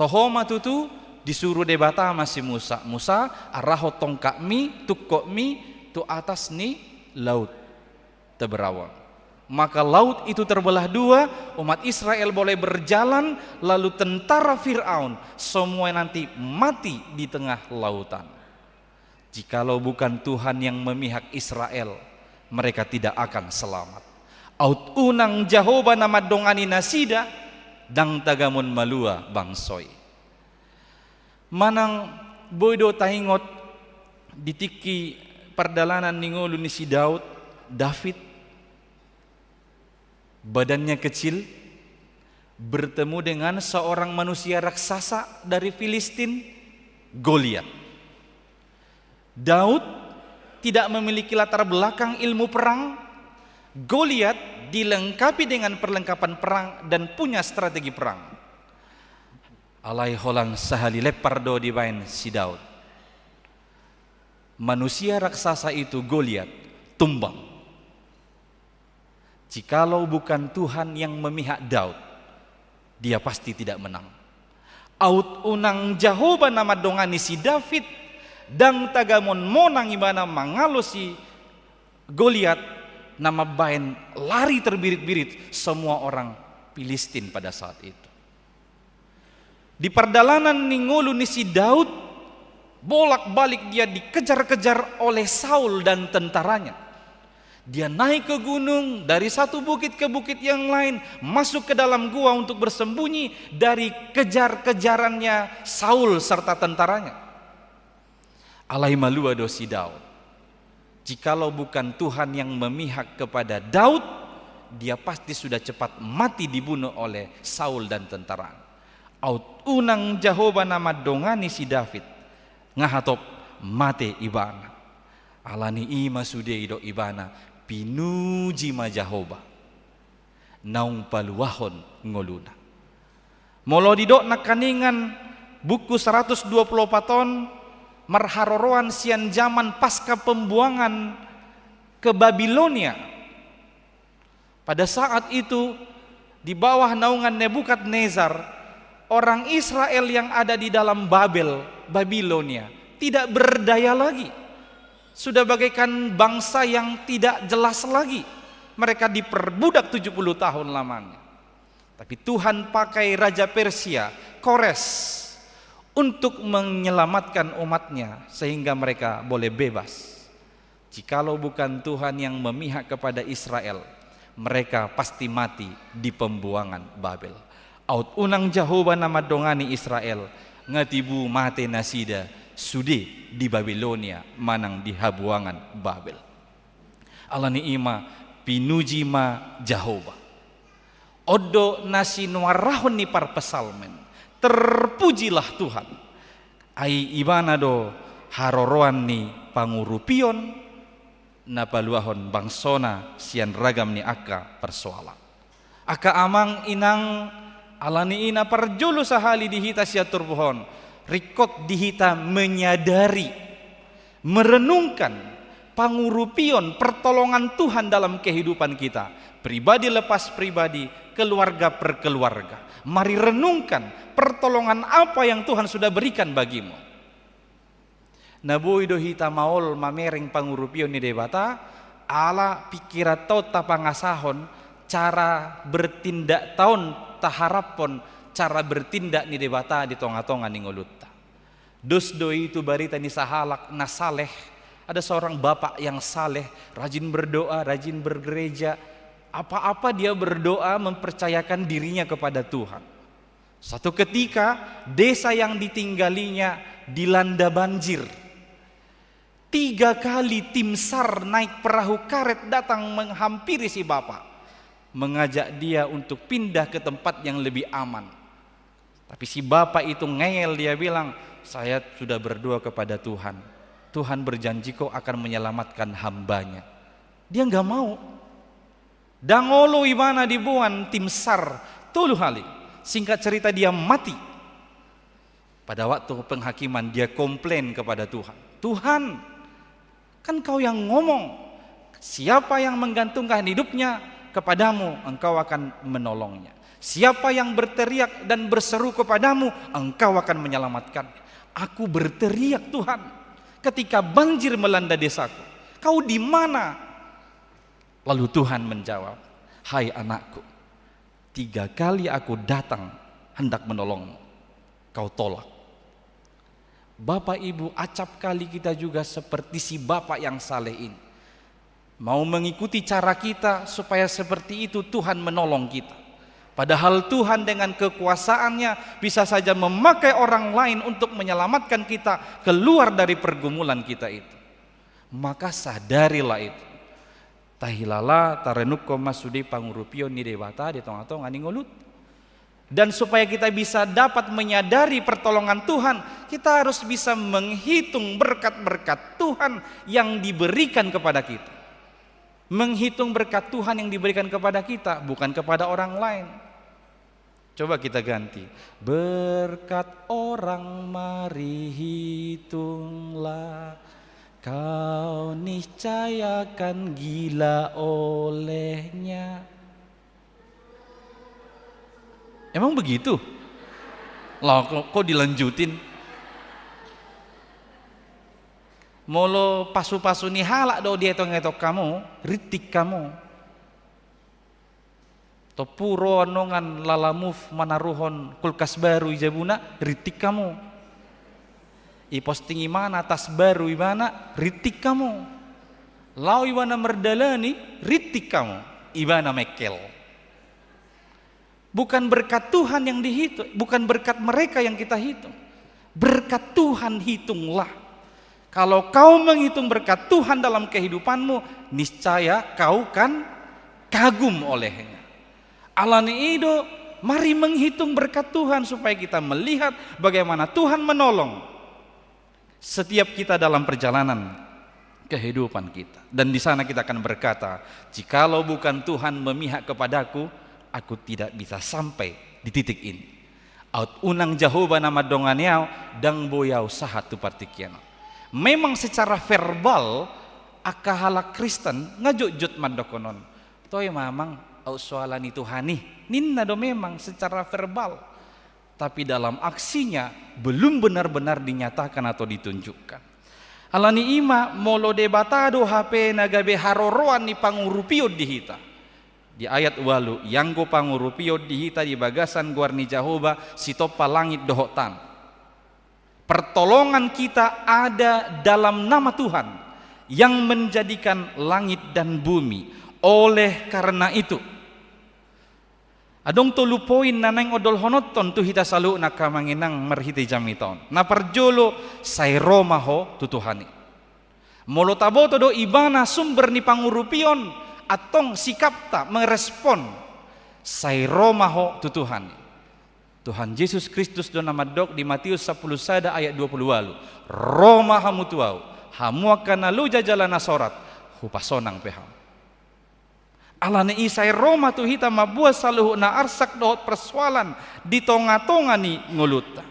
Toho ma tutu, disuru Debata ma si Musa, Musa, arahon tongkatmi, tungkotmi tu atas ni Laut Teberau on. Maka laut itu terbelah dua, umat Israel boleh berjalan, lalu tentara Firaun semua nanti mati di tengah lautan. Jikalau bukan Tuhan yang memihak Israel, mereka tidak akan selamat. Aut unang Jahowa na mandongani nasida, ndang tagamon malua bangso i. Manang boi do taingot di tingki pardalanan ni ngolu ni si Daud, David, badannya kecil, bertemu dengan seorang manusia raksasa dari Filistin, Goliat. Daud tidak memiliki latar belakang ilmu perang. Goliat dilengkapi dengan perlengkapan perang dan punya strategi perang. Alai holan sahali lempar do dibaen si Daud. Manusia raksasa itu, Goliat, tumbang. Jikalau bukan Tuhan yang memihak Daud, dia pasti tidak menang. Aut unang Jahowa na mandongani si David, ndang tagamon monang ibana mangalo si Goliat, na mambaen lari terbirit-birit semua orang Filistin pada saat itu. Di pardalanan ni ngolu ni si Daud, bolak-balik dia dikejar-kejar oleh Saul dan tentaranya. Dia naik ke gunung, dari satu bukit ke bukit yang lain, masuk ke dalam gua untuk bersembunyi dari kejar-kejarannya Saul serta tentaranya. Alai malua do si Daud. Jikalau bukan Tuhan yang memihak kepada Daud, dia pasti sudah cepat mati dibunuh oleh Saul dan tentaranya. Aut unang Jahowa na mandongani si David, nga hatop mate ibana. Alani i ma sude didok ibana, pinuji ma Jahowa, naung paluahon ngoluna. Molo didok nangkaningan buku seratus dua puluh opat on, marharoroan sian jaman pasca pembuangan ke Babilonia. Pada saat itu, di bawah naungan Nebukadnezar, orang Israel yang ada di dalam Babel, Babilonia, tidak berdaya lagi. Sudah bagaikan bangsa yang tidak jelas lagi. Mereka diperbudak tujuh puluh tahun lamanya. Tapi Tuhan pakai raja Persia, Kores, untuk menyelamatkan umatnya sehingga mereka boleh bebas. Jikalau bukan Tuhan yang memihak kepada Israel, mereka pasti mati di pembuangan Babel. Aut unang Jahowa na mandongani Israel, nga tibu mate nasida sude di Babilonia manang di habuangan Babel. Alani i ma pinuji ma Jahowa. On do na sinuarahon ni parpsalmen, terpujilah Tuhan. Ai ibana do haroroan ni pangurupion na paluahon bangsona sian ragam ni angka parsoalan. Angka amang inang, alani i na parjolo sahali di hita sian turpuk on, ringkot di hita menyadari, merenungkan pangurupion, pertolongan Tuhan dalam kehidupan kita, pribadi lepas pribadi, keluarga per keluarga. Mari renungkan pertolongan apa yang Tuhan sudah berikan bagimu. Na boi do hita maol mamereng pangurupion ni Debata, ala pingkiran ta on tapangasahon, cara bertindak ta on taharaphon, cara bertindak ni Debata di tonga-tonga ni ngolunta. Dos do i tu barita ni sahalak na saleh. Ada seorang bapak yang saleh, rajin berdoa, rajin bergereja. Apa-apa dia berdoa, mempercayakan dirinya kepada Tuhan. Satu ketika, desa yang ditinggalinya dilanda banjir. Tiga kali tim SAR naik perahu karet datang menghampiri si bapak, mengajak dia untuk pindah ke tempat yang lebih aman. Tapi si bapak itu ngeyel, dia bilang, "Saya sudah berdoa kepada Tuhan. Tuhan berjanji kok akan menyelamatkan hambanya." Dia nggak mau. Ndang olo ibana diboan tim SAR tolu hali. Singkat cerita, dia mati. Pada waktu penghakiman, dia komplain kepada Tuhan, "Tuhan, kan Kau yang ngomong, siapa yang menggantungkan hidupnya kepada-Mu, Engkau akan menolongnya. Siapa yang berteriak dan berseru kepada-Mu, Engkau akan menyelamatkan. Aku berteriak, Tuhan, ketika banjir melanda desaku. Kau di mana?" Lalu Tuhan menjawab, "Hai anakku, tiga kali Aku datang hendak menolongmu, kau tolak. Bapak Ibu, acap kali kita juga seperti si bapak yang saleh ini. Mau mengikuti cara kita supaya seperti itu Tuhan menolong kita. Padahal Tuhan dengan kekuasaannya bisa saja memakai orang lain untuk menyelamatkan kita keluar dari pergumulan kita itu. Maka sadarilah itu. Tahilala, tarenungkon ma sude pangurupion ni Debata di tonga-tonga ni ngolunta. Dan supaya kita bisa dapat menyadari pertolongan Tuhan, kita harus bisa menghitung berkat-berkat Tuhan yang diberikan kepada kita. Menghitung berkat Tuhan yang diberikan kepada kita, bukan kepada orang lain. Coba kita ganti. Berkat orang mari hitunglah, kau niscaya akan gila olehnya. Emang begitu? Lah, kok, kok dilanjutin? Molo pasu-pasu ni halak do dietong-etong hamu, rintik hamu. Tompu ro annon Lalamove manaruhon kulkas baru i jabuna, rintik hamu. Diposting ibana tas baru ibana, rintik hamu. Laho ibana mardalani, rintik hamu. Ibana mengkel. Bukan berkat Tuhan yang dihitung, bukan berkat mereka yang kita hitung. Berkat Tuhan hitunglah. Kalau kau menghitung berkat Tuhan dalam kehidupanmu, niscaya kau kan kagum olehnya. Alani i do, mari menghitung berkat Tuhan supaya kita melihat bagaimana Tuhan menolong setiap kita dalam perjalanan kehidupan kita. Dan di sana kita akan berkata, "Jikalau bukan Tuhan memihak kepadaku, aku tidak bisa sampai di titik ini. Aut unang Jahowa na mandongani ahu, ndang boi ahu sahat tu partingkian on." Memang secara verbal, angka halak Kristen nga jotjot mandok on. Toe ma amang, aut so ala ni Tuhan i. Ninna do memang secara verbal. Tapi dalam aksinya belum benar-benar dinyatakan atau ditunjukkan. Alani i ma, molo Debata do hape na gabe haroroan ni pangurupion di hita. Di ayat ualu, ianggo pangurupion di hita di bagasan goar ni Jahowa, sitompa langit dohot tano. Pertolongan kita ada dalam nama Tuhan yang menjadikan langit dan bumi. Oleh karena itu, adong tolu poin na naeng odolhononton tu hita saluhutna angka amang inang marhite jamita on. Na parjolo, sai ro ma ho tu Tuhan i. Molo taboto do ibana sumber ni pangurupion, antong sikapta merespon, sai ro ma ho tu Tuhan i. Tuhan Jesus Kristus do na mandok di Matius sampulu sada ayat dua pulu ualu, "Ro ma hamu tu ahu, hamu angka na loja jala na sorat, hupasonang pe hamu." Alani i sai ro ma tu hita mamboan saluhutna arsak dohot persoalan di tonga-tonga ni ngolunta.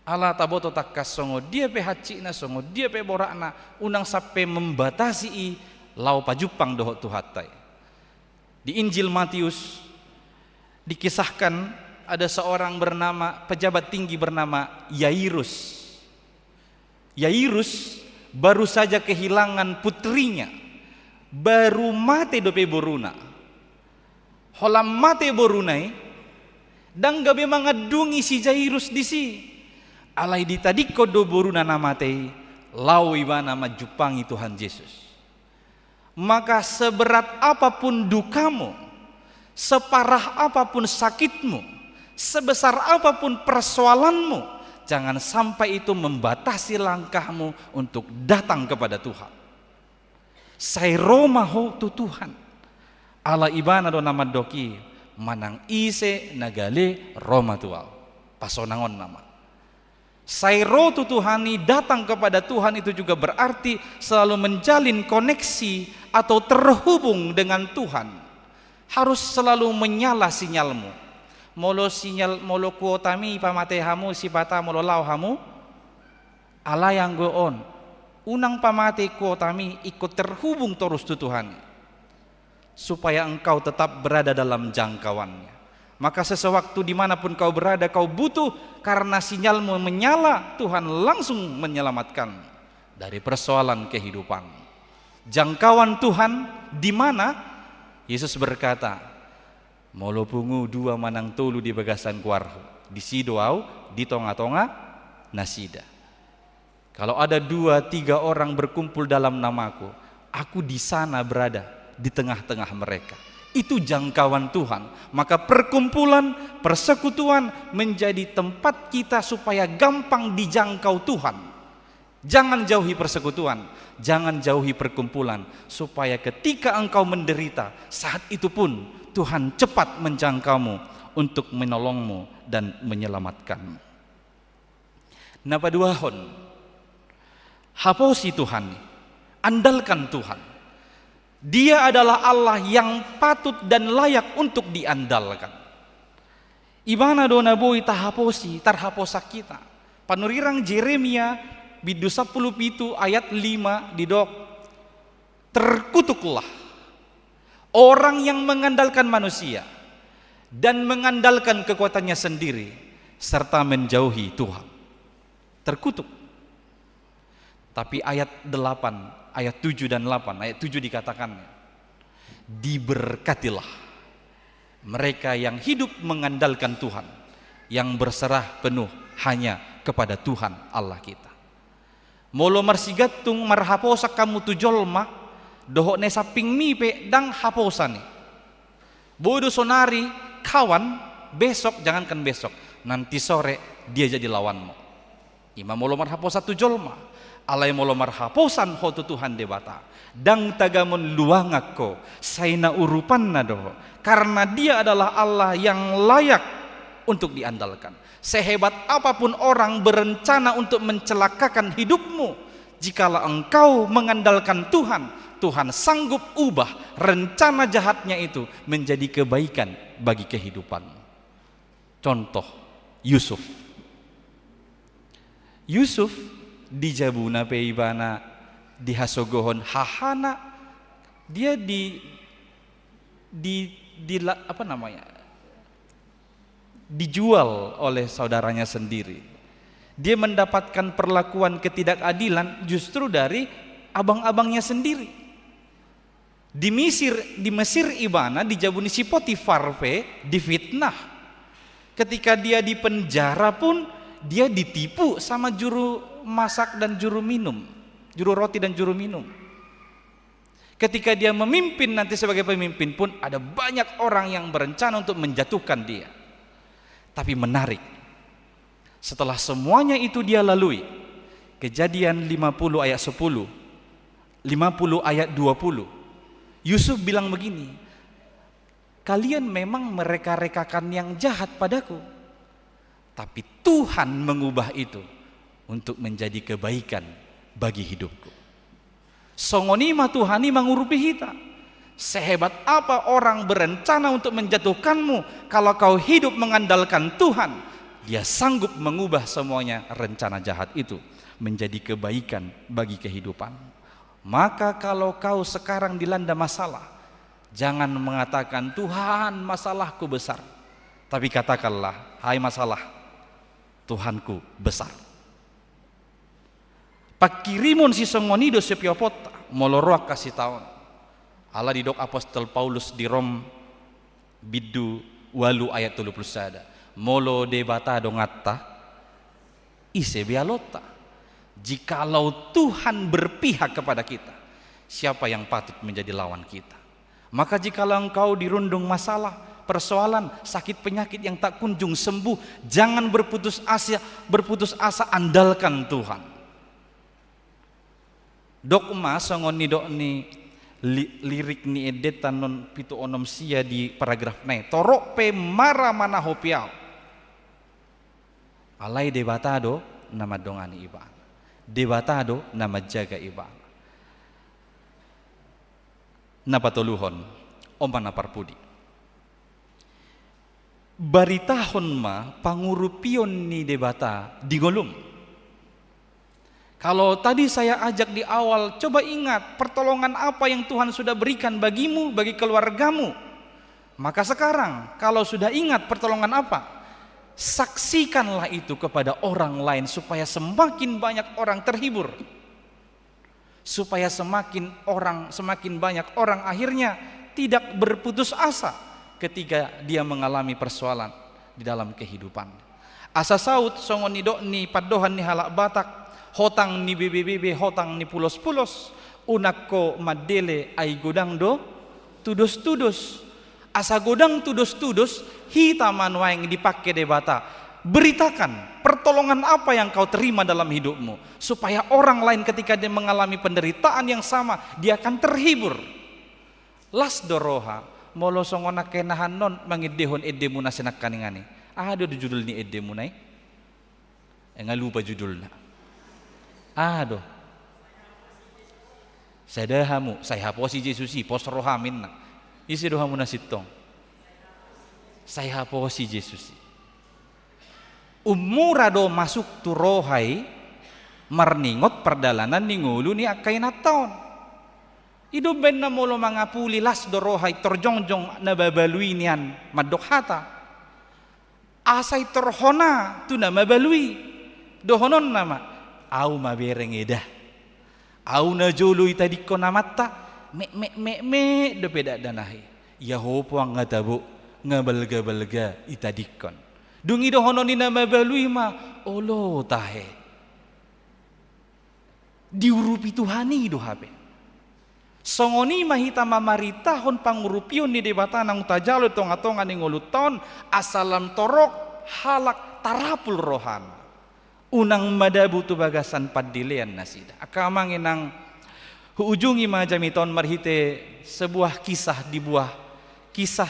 Ala taboto tangkas songon dia pe hansitna, songon dia pe boratna, unang sampe membatasi i laho pajumpang dohot Tuhanta i. Di Injil Matius dikisahkan ada seorang bernama, pejabat tinggi bernama Yairus. Yairus baru saja kehilangan putrinya, baru mate dope boruna. Holan mate boruna i, ndang gabe mangandungi si Yairus disi. Alai ditadingkon do boruna na mate i, laho ibana manjumpangi Tuhan Jesus. Maka seberat apapun dukamu, separah apapun sakitmu, sebesar apapun persoalanmu, jangan sampai itu membatasi langkahmu untuk datang kepada Tuhan. Sai ro ma ho tu Tuhan. Ala ibana do na mandok i, manang ise na gale ro ma tu ahu. Pasonangonna ma. Sai ro tu Tuhan i, datang kepada Tuhan itu juga berarti selalu menjalin koneksi atau terhubung dengan Tuhan. Harus selalu menyala sinyalmu. Molo sinyal, molo kuotami pamate hamu, sipata molo laho hamu, alai anggo on, unang pamate kuotami, ingkon terhubung torus tu Tuhan i. Supaya engkau tetap berada dalam jangkauannya. Maka sesewaktu di mana pun kau berada, kau butuh, karena sinyalmu menyala, Tuhan langsung menyelamatkan dari persoalan kehidupan. Jangkauan Tuhan di mana? Yesus berkata, "Molo pungu dua manang tolu di bagasan goarhu, disi do ahu di tonga-tonga nasida. Kalau ada dua, tiga orang berkumpul dalam namaku, aku di sana berada di tengah-tengah mereka. Itu jangkauan Tuhan. Maka perkumpulan, persekutuan menjadi tempat kita supaya gampang dijangkau Tuhan. Jangan jauhi persekutuan, jangan jauhi perkumpulan, supaya ketika engkau menderita, saat itu pun Tuhan cepat menjangkaumu untuk menolongmu dan menyelamatkanmu. Na paduahon, haposi Tuhan, andalkan Tuhan. Dia adalah Allah yang patut dan layak untuk diandalkan. Ibana do na boi tahaposi, tarhaposan hita. Panurirang Jeremia, bindu sampulu pitu ayat lima didok, terkutuklah orang yang mengandalkan manusia dan mengandalkan kekuatannya sendiri, serta menjauhi Tuhan. Terkutuk. Tapi ayat delapan, ayat tujuh dan delapan, ayat tujuh dikatakan, diberkatilah mereka yang hidup mengandalkan Tuhan, yang berserah penuh hanya kepada Tuhan Allah kita. Molo marsigantung marhaposan hamu tu jolma, dohot na i sampingmi pe ndang haposan i. Boi do sonari kawan, besok, jangankan besok, nanti sore dia jadi lawanmu. Ima molo marhaposan tu jolma. Alai molo marhaposan ho tu Tuhan Debata, ndang tagamon luangan ho, sai na urupanna do ho, karena Dia adalah Allah yang layak untuk diandalkan. Sehebat apapun orang berencana untuk mencelakakan hidupmu, jikalau engkau mengandalkan Tuhan, Tuhan sanggup ubah rencana jahatnya itu menjadi kebaikan bagi kehidupanmu. Contoh, Yusuf. Yusuf di jabuna pe ibana dihasogohon hahana, dia di, di, di la-, apa namanya, dijual oleh saudaranya sendiri. Dia mendapatkan perlakuan ketidakadilan justru dari abang-abangnya sendiri. Di Mesir, di Mesir ibana, di jabu ni si Potifar pe difitnah. Ketika dia di penjara pun, dia ditipu sama juru masak dan juru minum, juru roti dan juru minum. Ketika dia memimpin nanti sebagai pemimpin pun, ada banyak orang yang berencana untuk menjatuhkan dia. Tapi menarik, setelah semuanya itu dia lalui, Kejadian lima puluh ayat sepuluh, lima puluh ayat dua puluh, Yusuf bilang begini, "Kalian memang mereka-rekakan yang jahat padaku, tapi Tuhan mengubah itu untuk menjadi kebaikan bagi hidupku." Songon i ma Tuhan i mangurupi hita. Sehebat apa orang berencana untuk menjatuhkanmu, kalau kau hidup mengandalkan Tuhan, Dia sanggup mengubah semuanya rencana jahat itu menjadi kebaikan bagi kehidupan. Maka kalau kau sekarang dilanda masalah, jangan mengatakan, "Tuhan, masalahku besar." Tapi katakanlah, "Hai masalah, Tuhanku besar." Pangkirimon sisongon i do siop-ioponta, molo ro angka sitaonon. Ala didok apostel Paulus di Rom bindu ualu ayat tolu pulu sada, molo Debata donganta, ise be alonta? Jikalau Tuhan berpihak kepada kita, siapa yang patut menjadi lawan kita? Maka jikalau engkau dirundung masalah, persoalan, sakit penyakit yang tak kunjung sembuh, jangan berputus asa, berputus asa, andalkan Tuhan. Dok ma songon nidok ni li-, lirik ni endenta non pitu onom sia di paragraf na i, torop pe mara manahopi ahu, alai Debata do na mandongani ibana. Debata do na manjaga ibana. Na patoluhon, on ma na parpudi. Baritahon ma pangurupion ni Debata di ngolum. Kalau tadi saya ajak di awal, coba ingat pertolongan apa yang Tuhan sudah berikan bagimu, bagi keluargamu. Maka sekarang, kalau sudah ingat pertolongan apa, saksikanlah itu kepada orang lain supaya semakin banyak orang terhibur. Supaya semakin orang, semakin banyak orang akhirnya tidak berputus asa ketika dia mengalami persoalan di dalam kehidupan. Asa saut songon nidok ni pandohan ni halak Batak, hotang ni bebebebe, hotang ni pulospulos, unang ho mandele ai godang do tudostudos. Asa godang tudostudos, hita ma nuaeng dipangke Debata. Beritakan pertolongan apa yang kau terima dalam hidupmu, supaya orang lain ketika dia mengalami penderitaan yang sama, dia akan terhibur. Las do roha, molo songon angka inahan on mangendehon endemuna sinangkaningan i. Aha do judul ni endemuna i? Eh, nga lupa judulna. Aha do? Sada hamu, sai haposi Jesus i, pos roham ninna. Ise do hamu na sintong? Sai haposi Jesus i. Ummura do masuk tu roha i, marningot pardalanan ni ngolu ni angka inanta on. I do umbaen na molo mangapuli las do roha i, tor jongjong na mabalu i nian mandok hata. Asa i tor hona tu na mabalu i. Dohononna ma, au mamereng eda. Au najolo itadingkon amanta, mek mek mek mek dope dakdanak i. Ia ho pe nga tabo, nga balga-balga itadingkon. Dung i dohonon ni na mabalu i ma, olo tahe. Diurupi Tuhan i do hape. Songon i ma hita mamaritahon pangurupion ni Debata naung tajalo di tonga-tonga ni ngolunta on, asa lam torop halak tarapul rohana. Unang madabu tu bagasan pandelean nasida. Angka amang inang, huujungi ma jamita on marhite sebuah kisah, dibuah kisah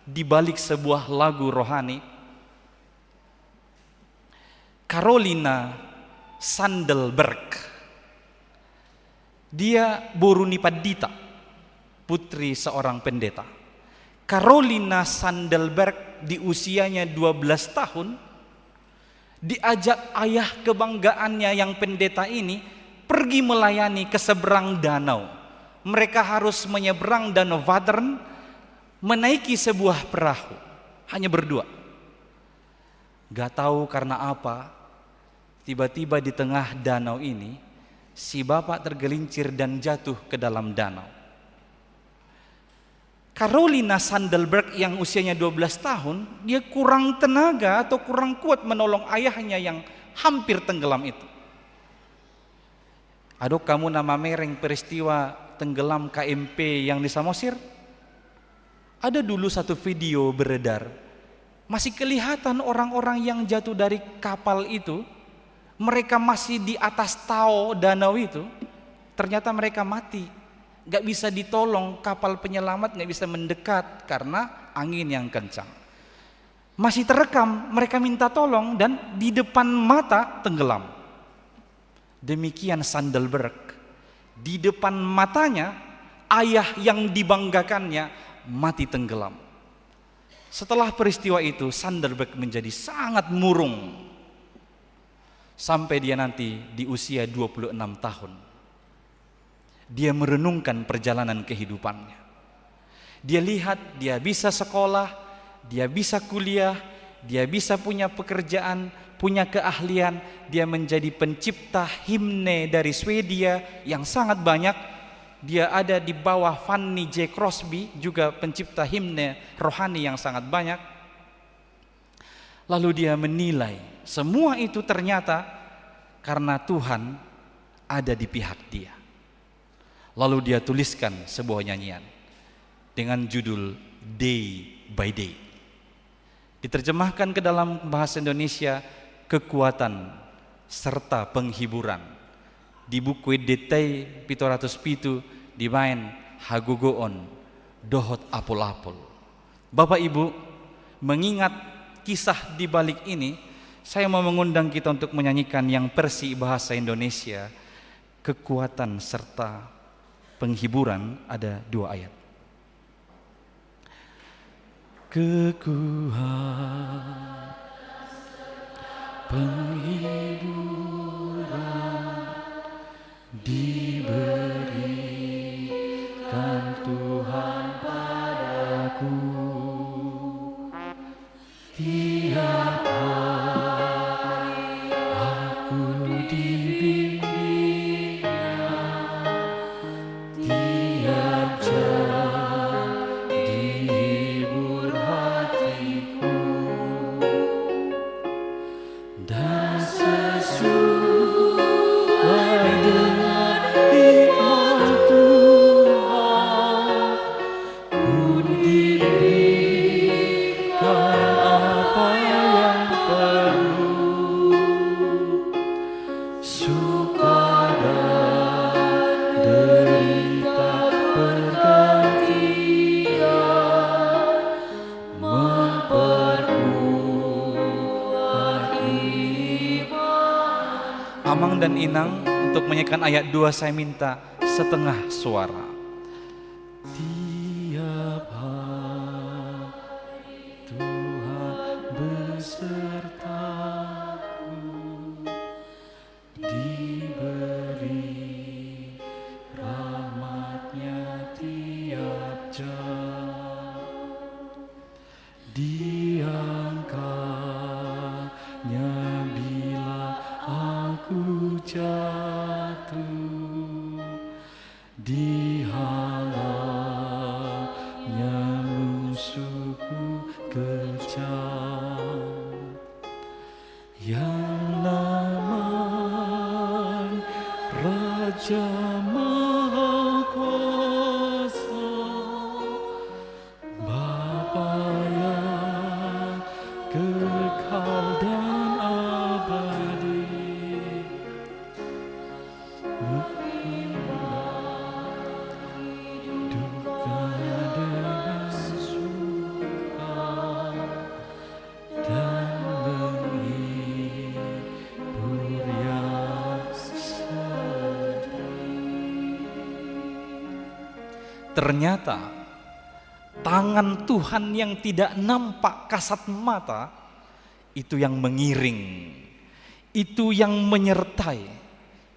di balik sebuah lagu rohani. Karolina Sandelberg. Dia boru ni pandita, putri seorang pendeta. Karolina Sandelberg di usianya dua belas tahun, diajak ayah kebanggaannya yang pendeta ini pergi melayani ke seberang danau. Mereka harus menyeberang Danau Wadern, menaiki sebuah perahu, hanya berdua. Gak tahu karena apa, tiba-tiba di tengah danau ini, si bapak tergelincir dan jatuh ke dalam danau. Karolina Sandelberg yang usianya dua belas tahun, dia kurang tenaga atau kurang kuat menolong ayahnya yang hampir tenggelam itu. Adong hamu na mamereng peristiwa tenggelam K M P yang di Samosir? Ada dulu satu video beredar, masih kelihatan orang-orang yang jatuh dari kapal itu, mereka masih di atas tao danau itu, ternyata mereka mati. Nggak bisa ditolong, kapal penyelamat nggak bisa mendekat karena angin yang kencang. Masih terekam, mereka minta tolong dan di depan mata tenggelam. Demikian Sandelberg. Di depan matanya, ayah yang dibanggakannya mati tenggelam. Setelah peristiwa itu, Sandelberg menjadi sangat murung. Sampai dia nanti di usia dua puluh enam tahun. Dia merenungkan perjalanan kehidupannya. Dia lihat, dia bisa sekolah, dia bisa kuliah, dia bisa punya pekerjaan, punya keahlian, dia menjadi pencipta himne dari Swedia yang sangat banyak. Dia ada di bawah Fanny J Crosby, juga pencipta himne rohani yang sangat banyak. Lalu dia menilai, semua itu ternyata karena Tuhan ada di pihak dia. Lalu dia tuliskan sebuah nyanyian dengan judul Day by Day. Diterjemahkan ke dalam bahasa Indonesia, Kekuatan serta Penghiburan. Di buku Ende Tahi pitu ratus pitu dibaen Hagogoon dohot Apul-apul. Bapak Ibu, mengingat kisah di balik ini, saya mau mengundang kita untuk menyanyikan yang versi bahasa Indonesia, Kekuatan serta Penghiburan, ada dua ayat. Kekuatan, penghiburan diberikan Tuhan padaku. Tiap hari aku dibimbingnya, tiap jam dihibur hatiku. Amang dan Inang, untuk menyanyikan ayat dua saya minta setengah suara. Tiap hari Tuhan besertaku, diberi rahmat-Nya tiap jam. Diangkat-Nya bila aku jatuh, dihalau-Nya musuhku kejam. Yang namanya Raja Maha Kuasa, Bapa yang kekal dan abadi, menghidupkan dengan suka dan menghibur yang sedih. Ternyata, tangan Tuhan yang tidak nampak kasat mata, itu yang mengiring, itu yang menyertai,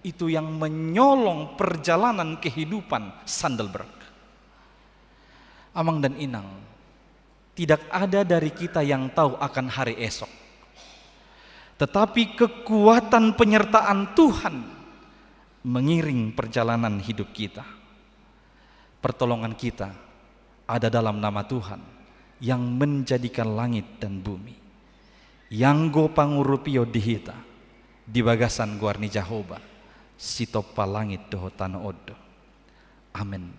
itu yang menyolong perjalanan kehidupan Sandelberg. Amang dan Inang, tidak ada dari kita yang tahu akan hari esok. Tetapi kekuatan penyertaan Tuhan mengiring perjalanan hidup kita. Pertolongan kita ada dalam nama Tuhan yang menjadikan langit dan bumi. Ianggo pangurupion di hita, di bagasan goar ni Jahowa, sitompa langit dohot tano on do. Amen.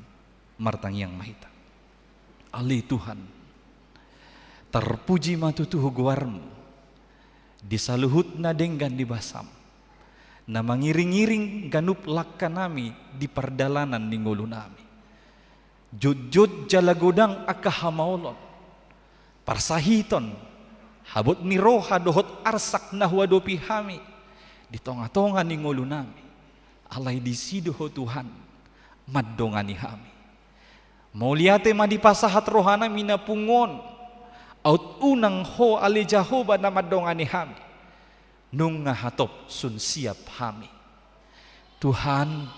Martangiang ma hita. Ale Tuhan, tarpuji ma tutu goarmu di saluhut na denggan ni basam, na mangiring-iring ganup langkanami di pardalanan ni ngolunami. Jotjot jala godang angka hamaolon, parsahiton, habot ni roha dohot arsak na huadopi hami di tonga-tonga ni ngolunami. Alai disi do Ho Tuhan mandongani hami. Mauliate ma dipasahat rohanami na pungu on, aut unang Ho ale Jahowa na mandongani hami. Nunga hatop sun siap hami. Tuhan,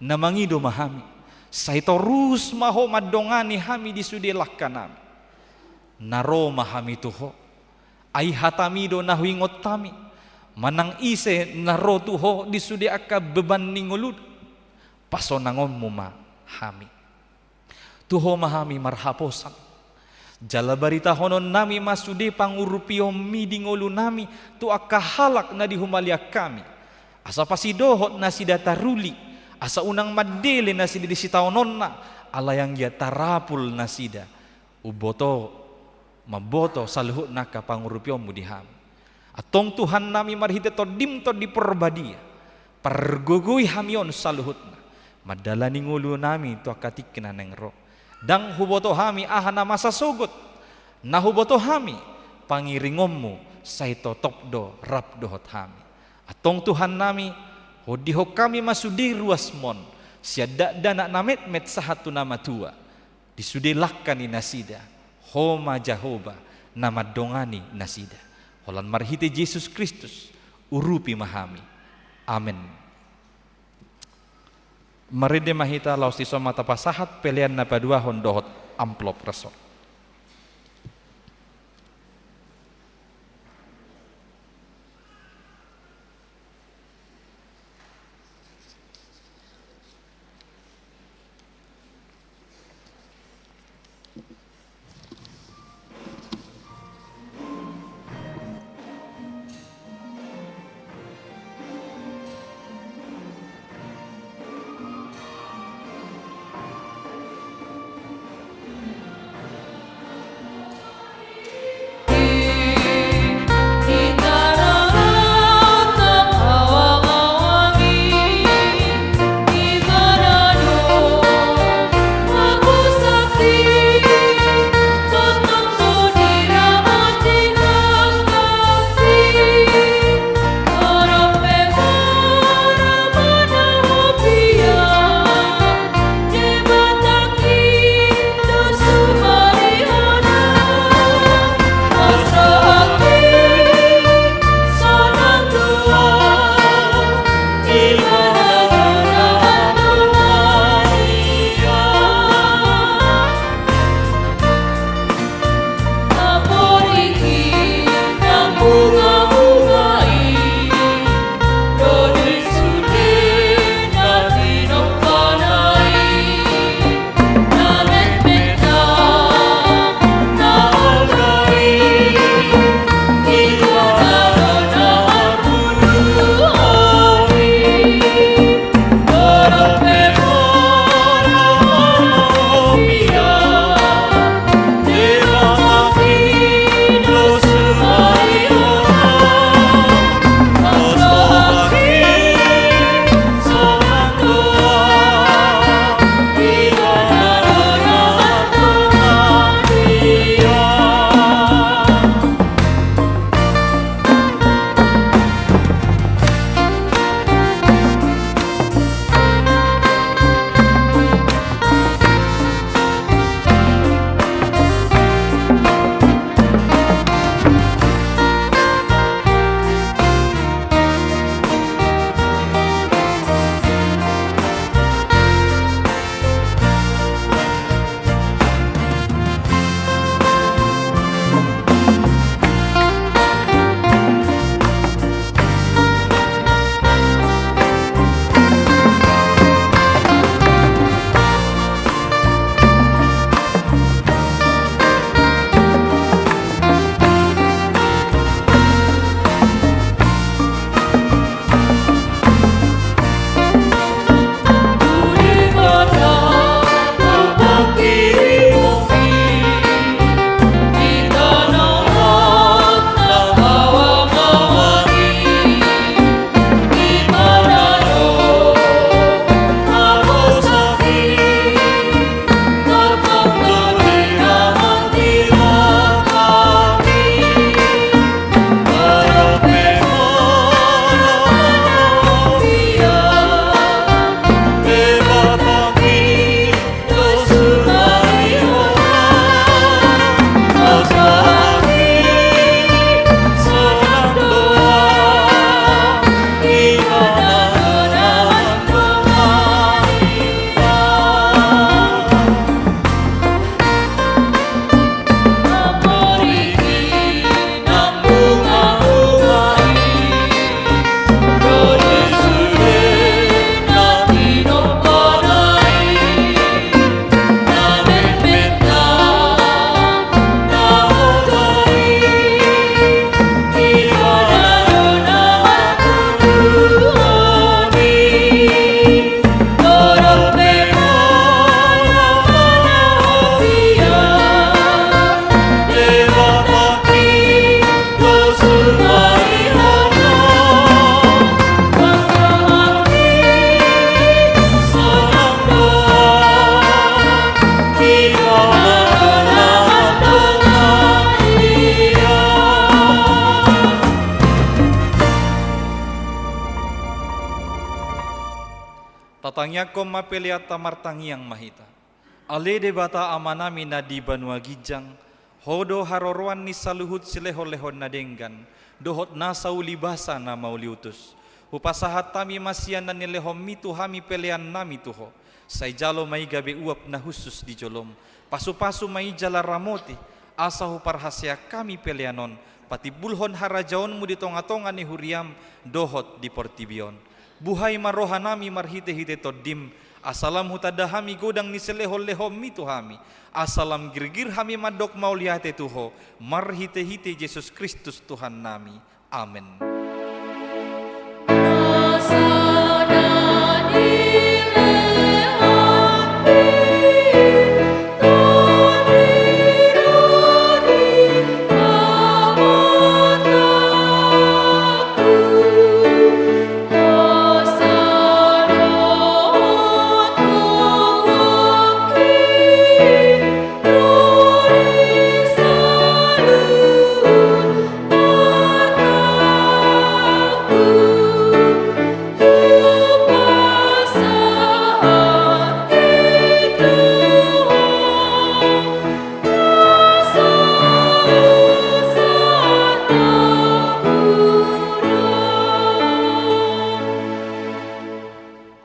na mangido ma hami, sai torus ma Ho mandongani hami di sude langkanami. Na ro ma hami tu Ho, ai hatami do na huingot hami, manang ise na ro tu Ho di sude angka beban ni ngoluna, pasonangonmu ma hami. Tu Ho ma hami marhaposan. Jala baritahononnami ma sude pangurupionmi di ngolunami tu angka halak na di humaliang hami. Asa pasidohot nasida taruli, asa unang mandele nasida di sitaononna, alai anggiat tarapul nasida. Umboto, mamboto saluhutna angka pangurupionmu di hami. Antong Tuhannami marhite Tondim Tondi Porbadia, pargogoi hami on saluhutna, mandalani ngolunami tu angka tingki na naeng ro. Ndang huboto hami aha na masa sogot, na huboto hami pangiringonmu sai totop do rap dohot hami. Antong Tuhannami, hondihon hami ma sude ruasmon, sian dakdanak na metmet sahat tu na matua. Di sude langka ni nasida, Ho ma Jahowa na mandongani nasida. Holan marhite Jesus Kristus, urupi ma hami. Amen. Marende ma hita laos dison ma tapasahat pelean na paduahon dohot amplop ras on. Tangiangkon ma peleanta, martangiang ma hita. Ale Debata Amanami na di banua ginjang, Ho do haroroan ni saluhut silehonlehon na denggan dohot nasa ulibasa na mauliutus. Hupasahat hami ma sian na nilehonMi tu hami peleannami tu Ho. Sai jalo ma i gabe uap na hushus di joloM. Pasupasu ma i jala ramoti, asa huparhaseang hami pelean on patimbulhon harajaonMu di tongatonga ni huriaM dohot di portibi on. Buhai ma rohanami marhitehite TondiM, asa lam hutanda hami godang ni silehonlehonMi tu hami, asa lam girgir hami mandok mauliate tu Ho, marhitehite Jesus Kristus Tuhannami. Amen.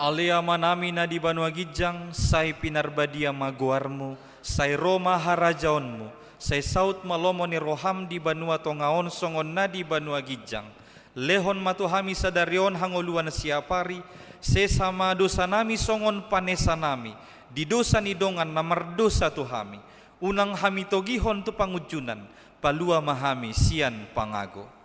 Ale Amanami na di banua ginjang, sai pinarbadia ma goarMu, sai ro ma harajaonMu, sai saut ma lomo ni rohaM di banua tonga on songon na di banua ginjang. Lehon ma tu hami sadari on hangoluan siapari, sesa ma dosanami songon panesanami di dosa ni dongan na mardosa tu hami. Unang hami togihon tu pangunjunan, palua ma hami sian pangago.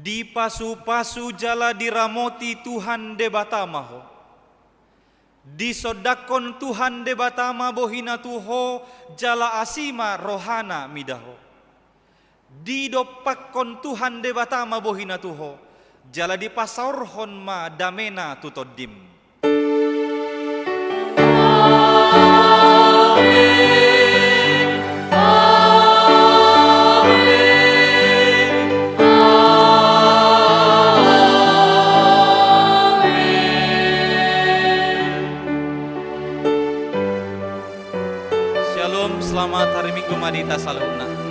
Dipasupasu jala diramoti Tuhan Debata ma ho. Disondangkon Tuhan Debata ma bohiNa tu ho, jala asi ma rohaNa mida ho. Didompakkon Tuhan Debata ma bohiNa tu ho, jala dipasaorhon ma dameNa tu tondim. Shalom, selamat hari Minggu ma di hita saluhutna.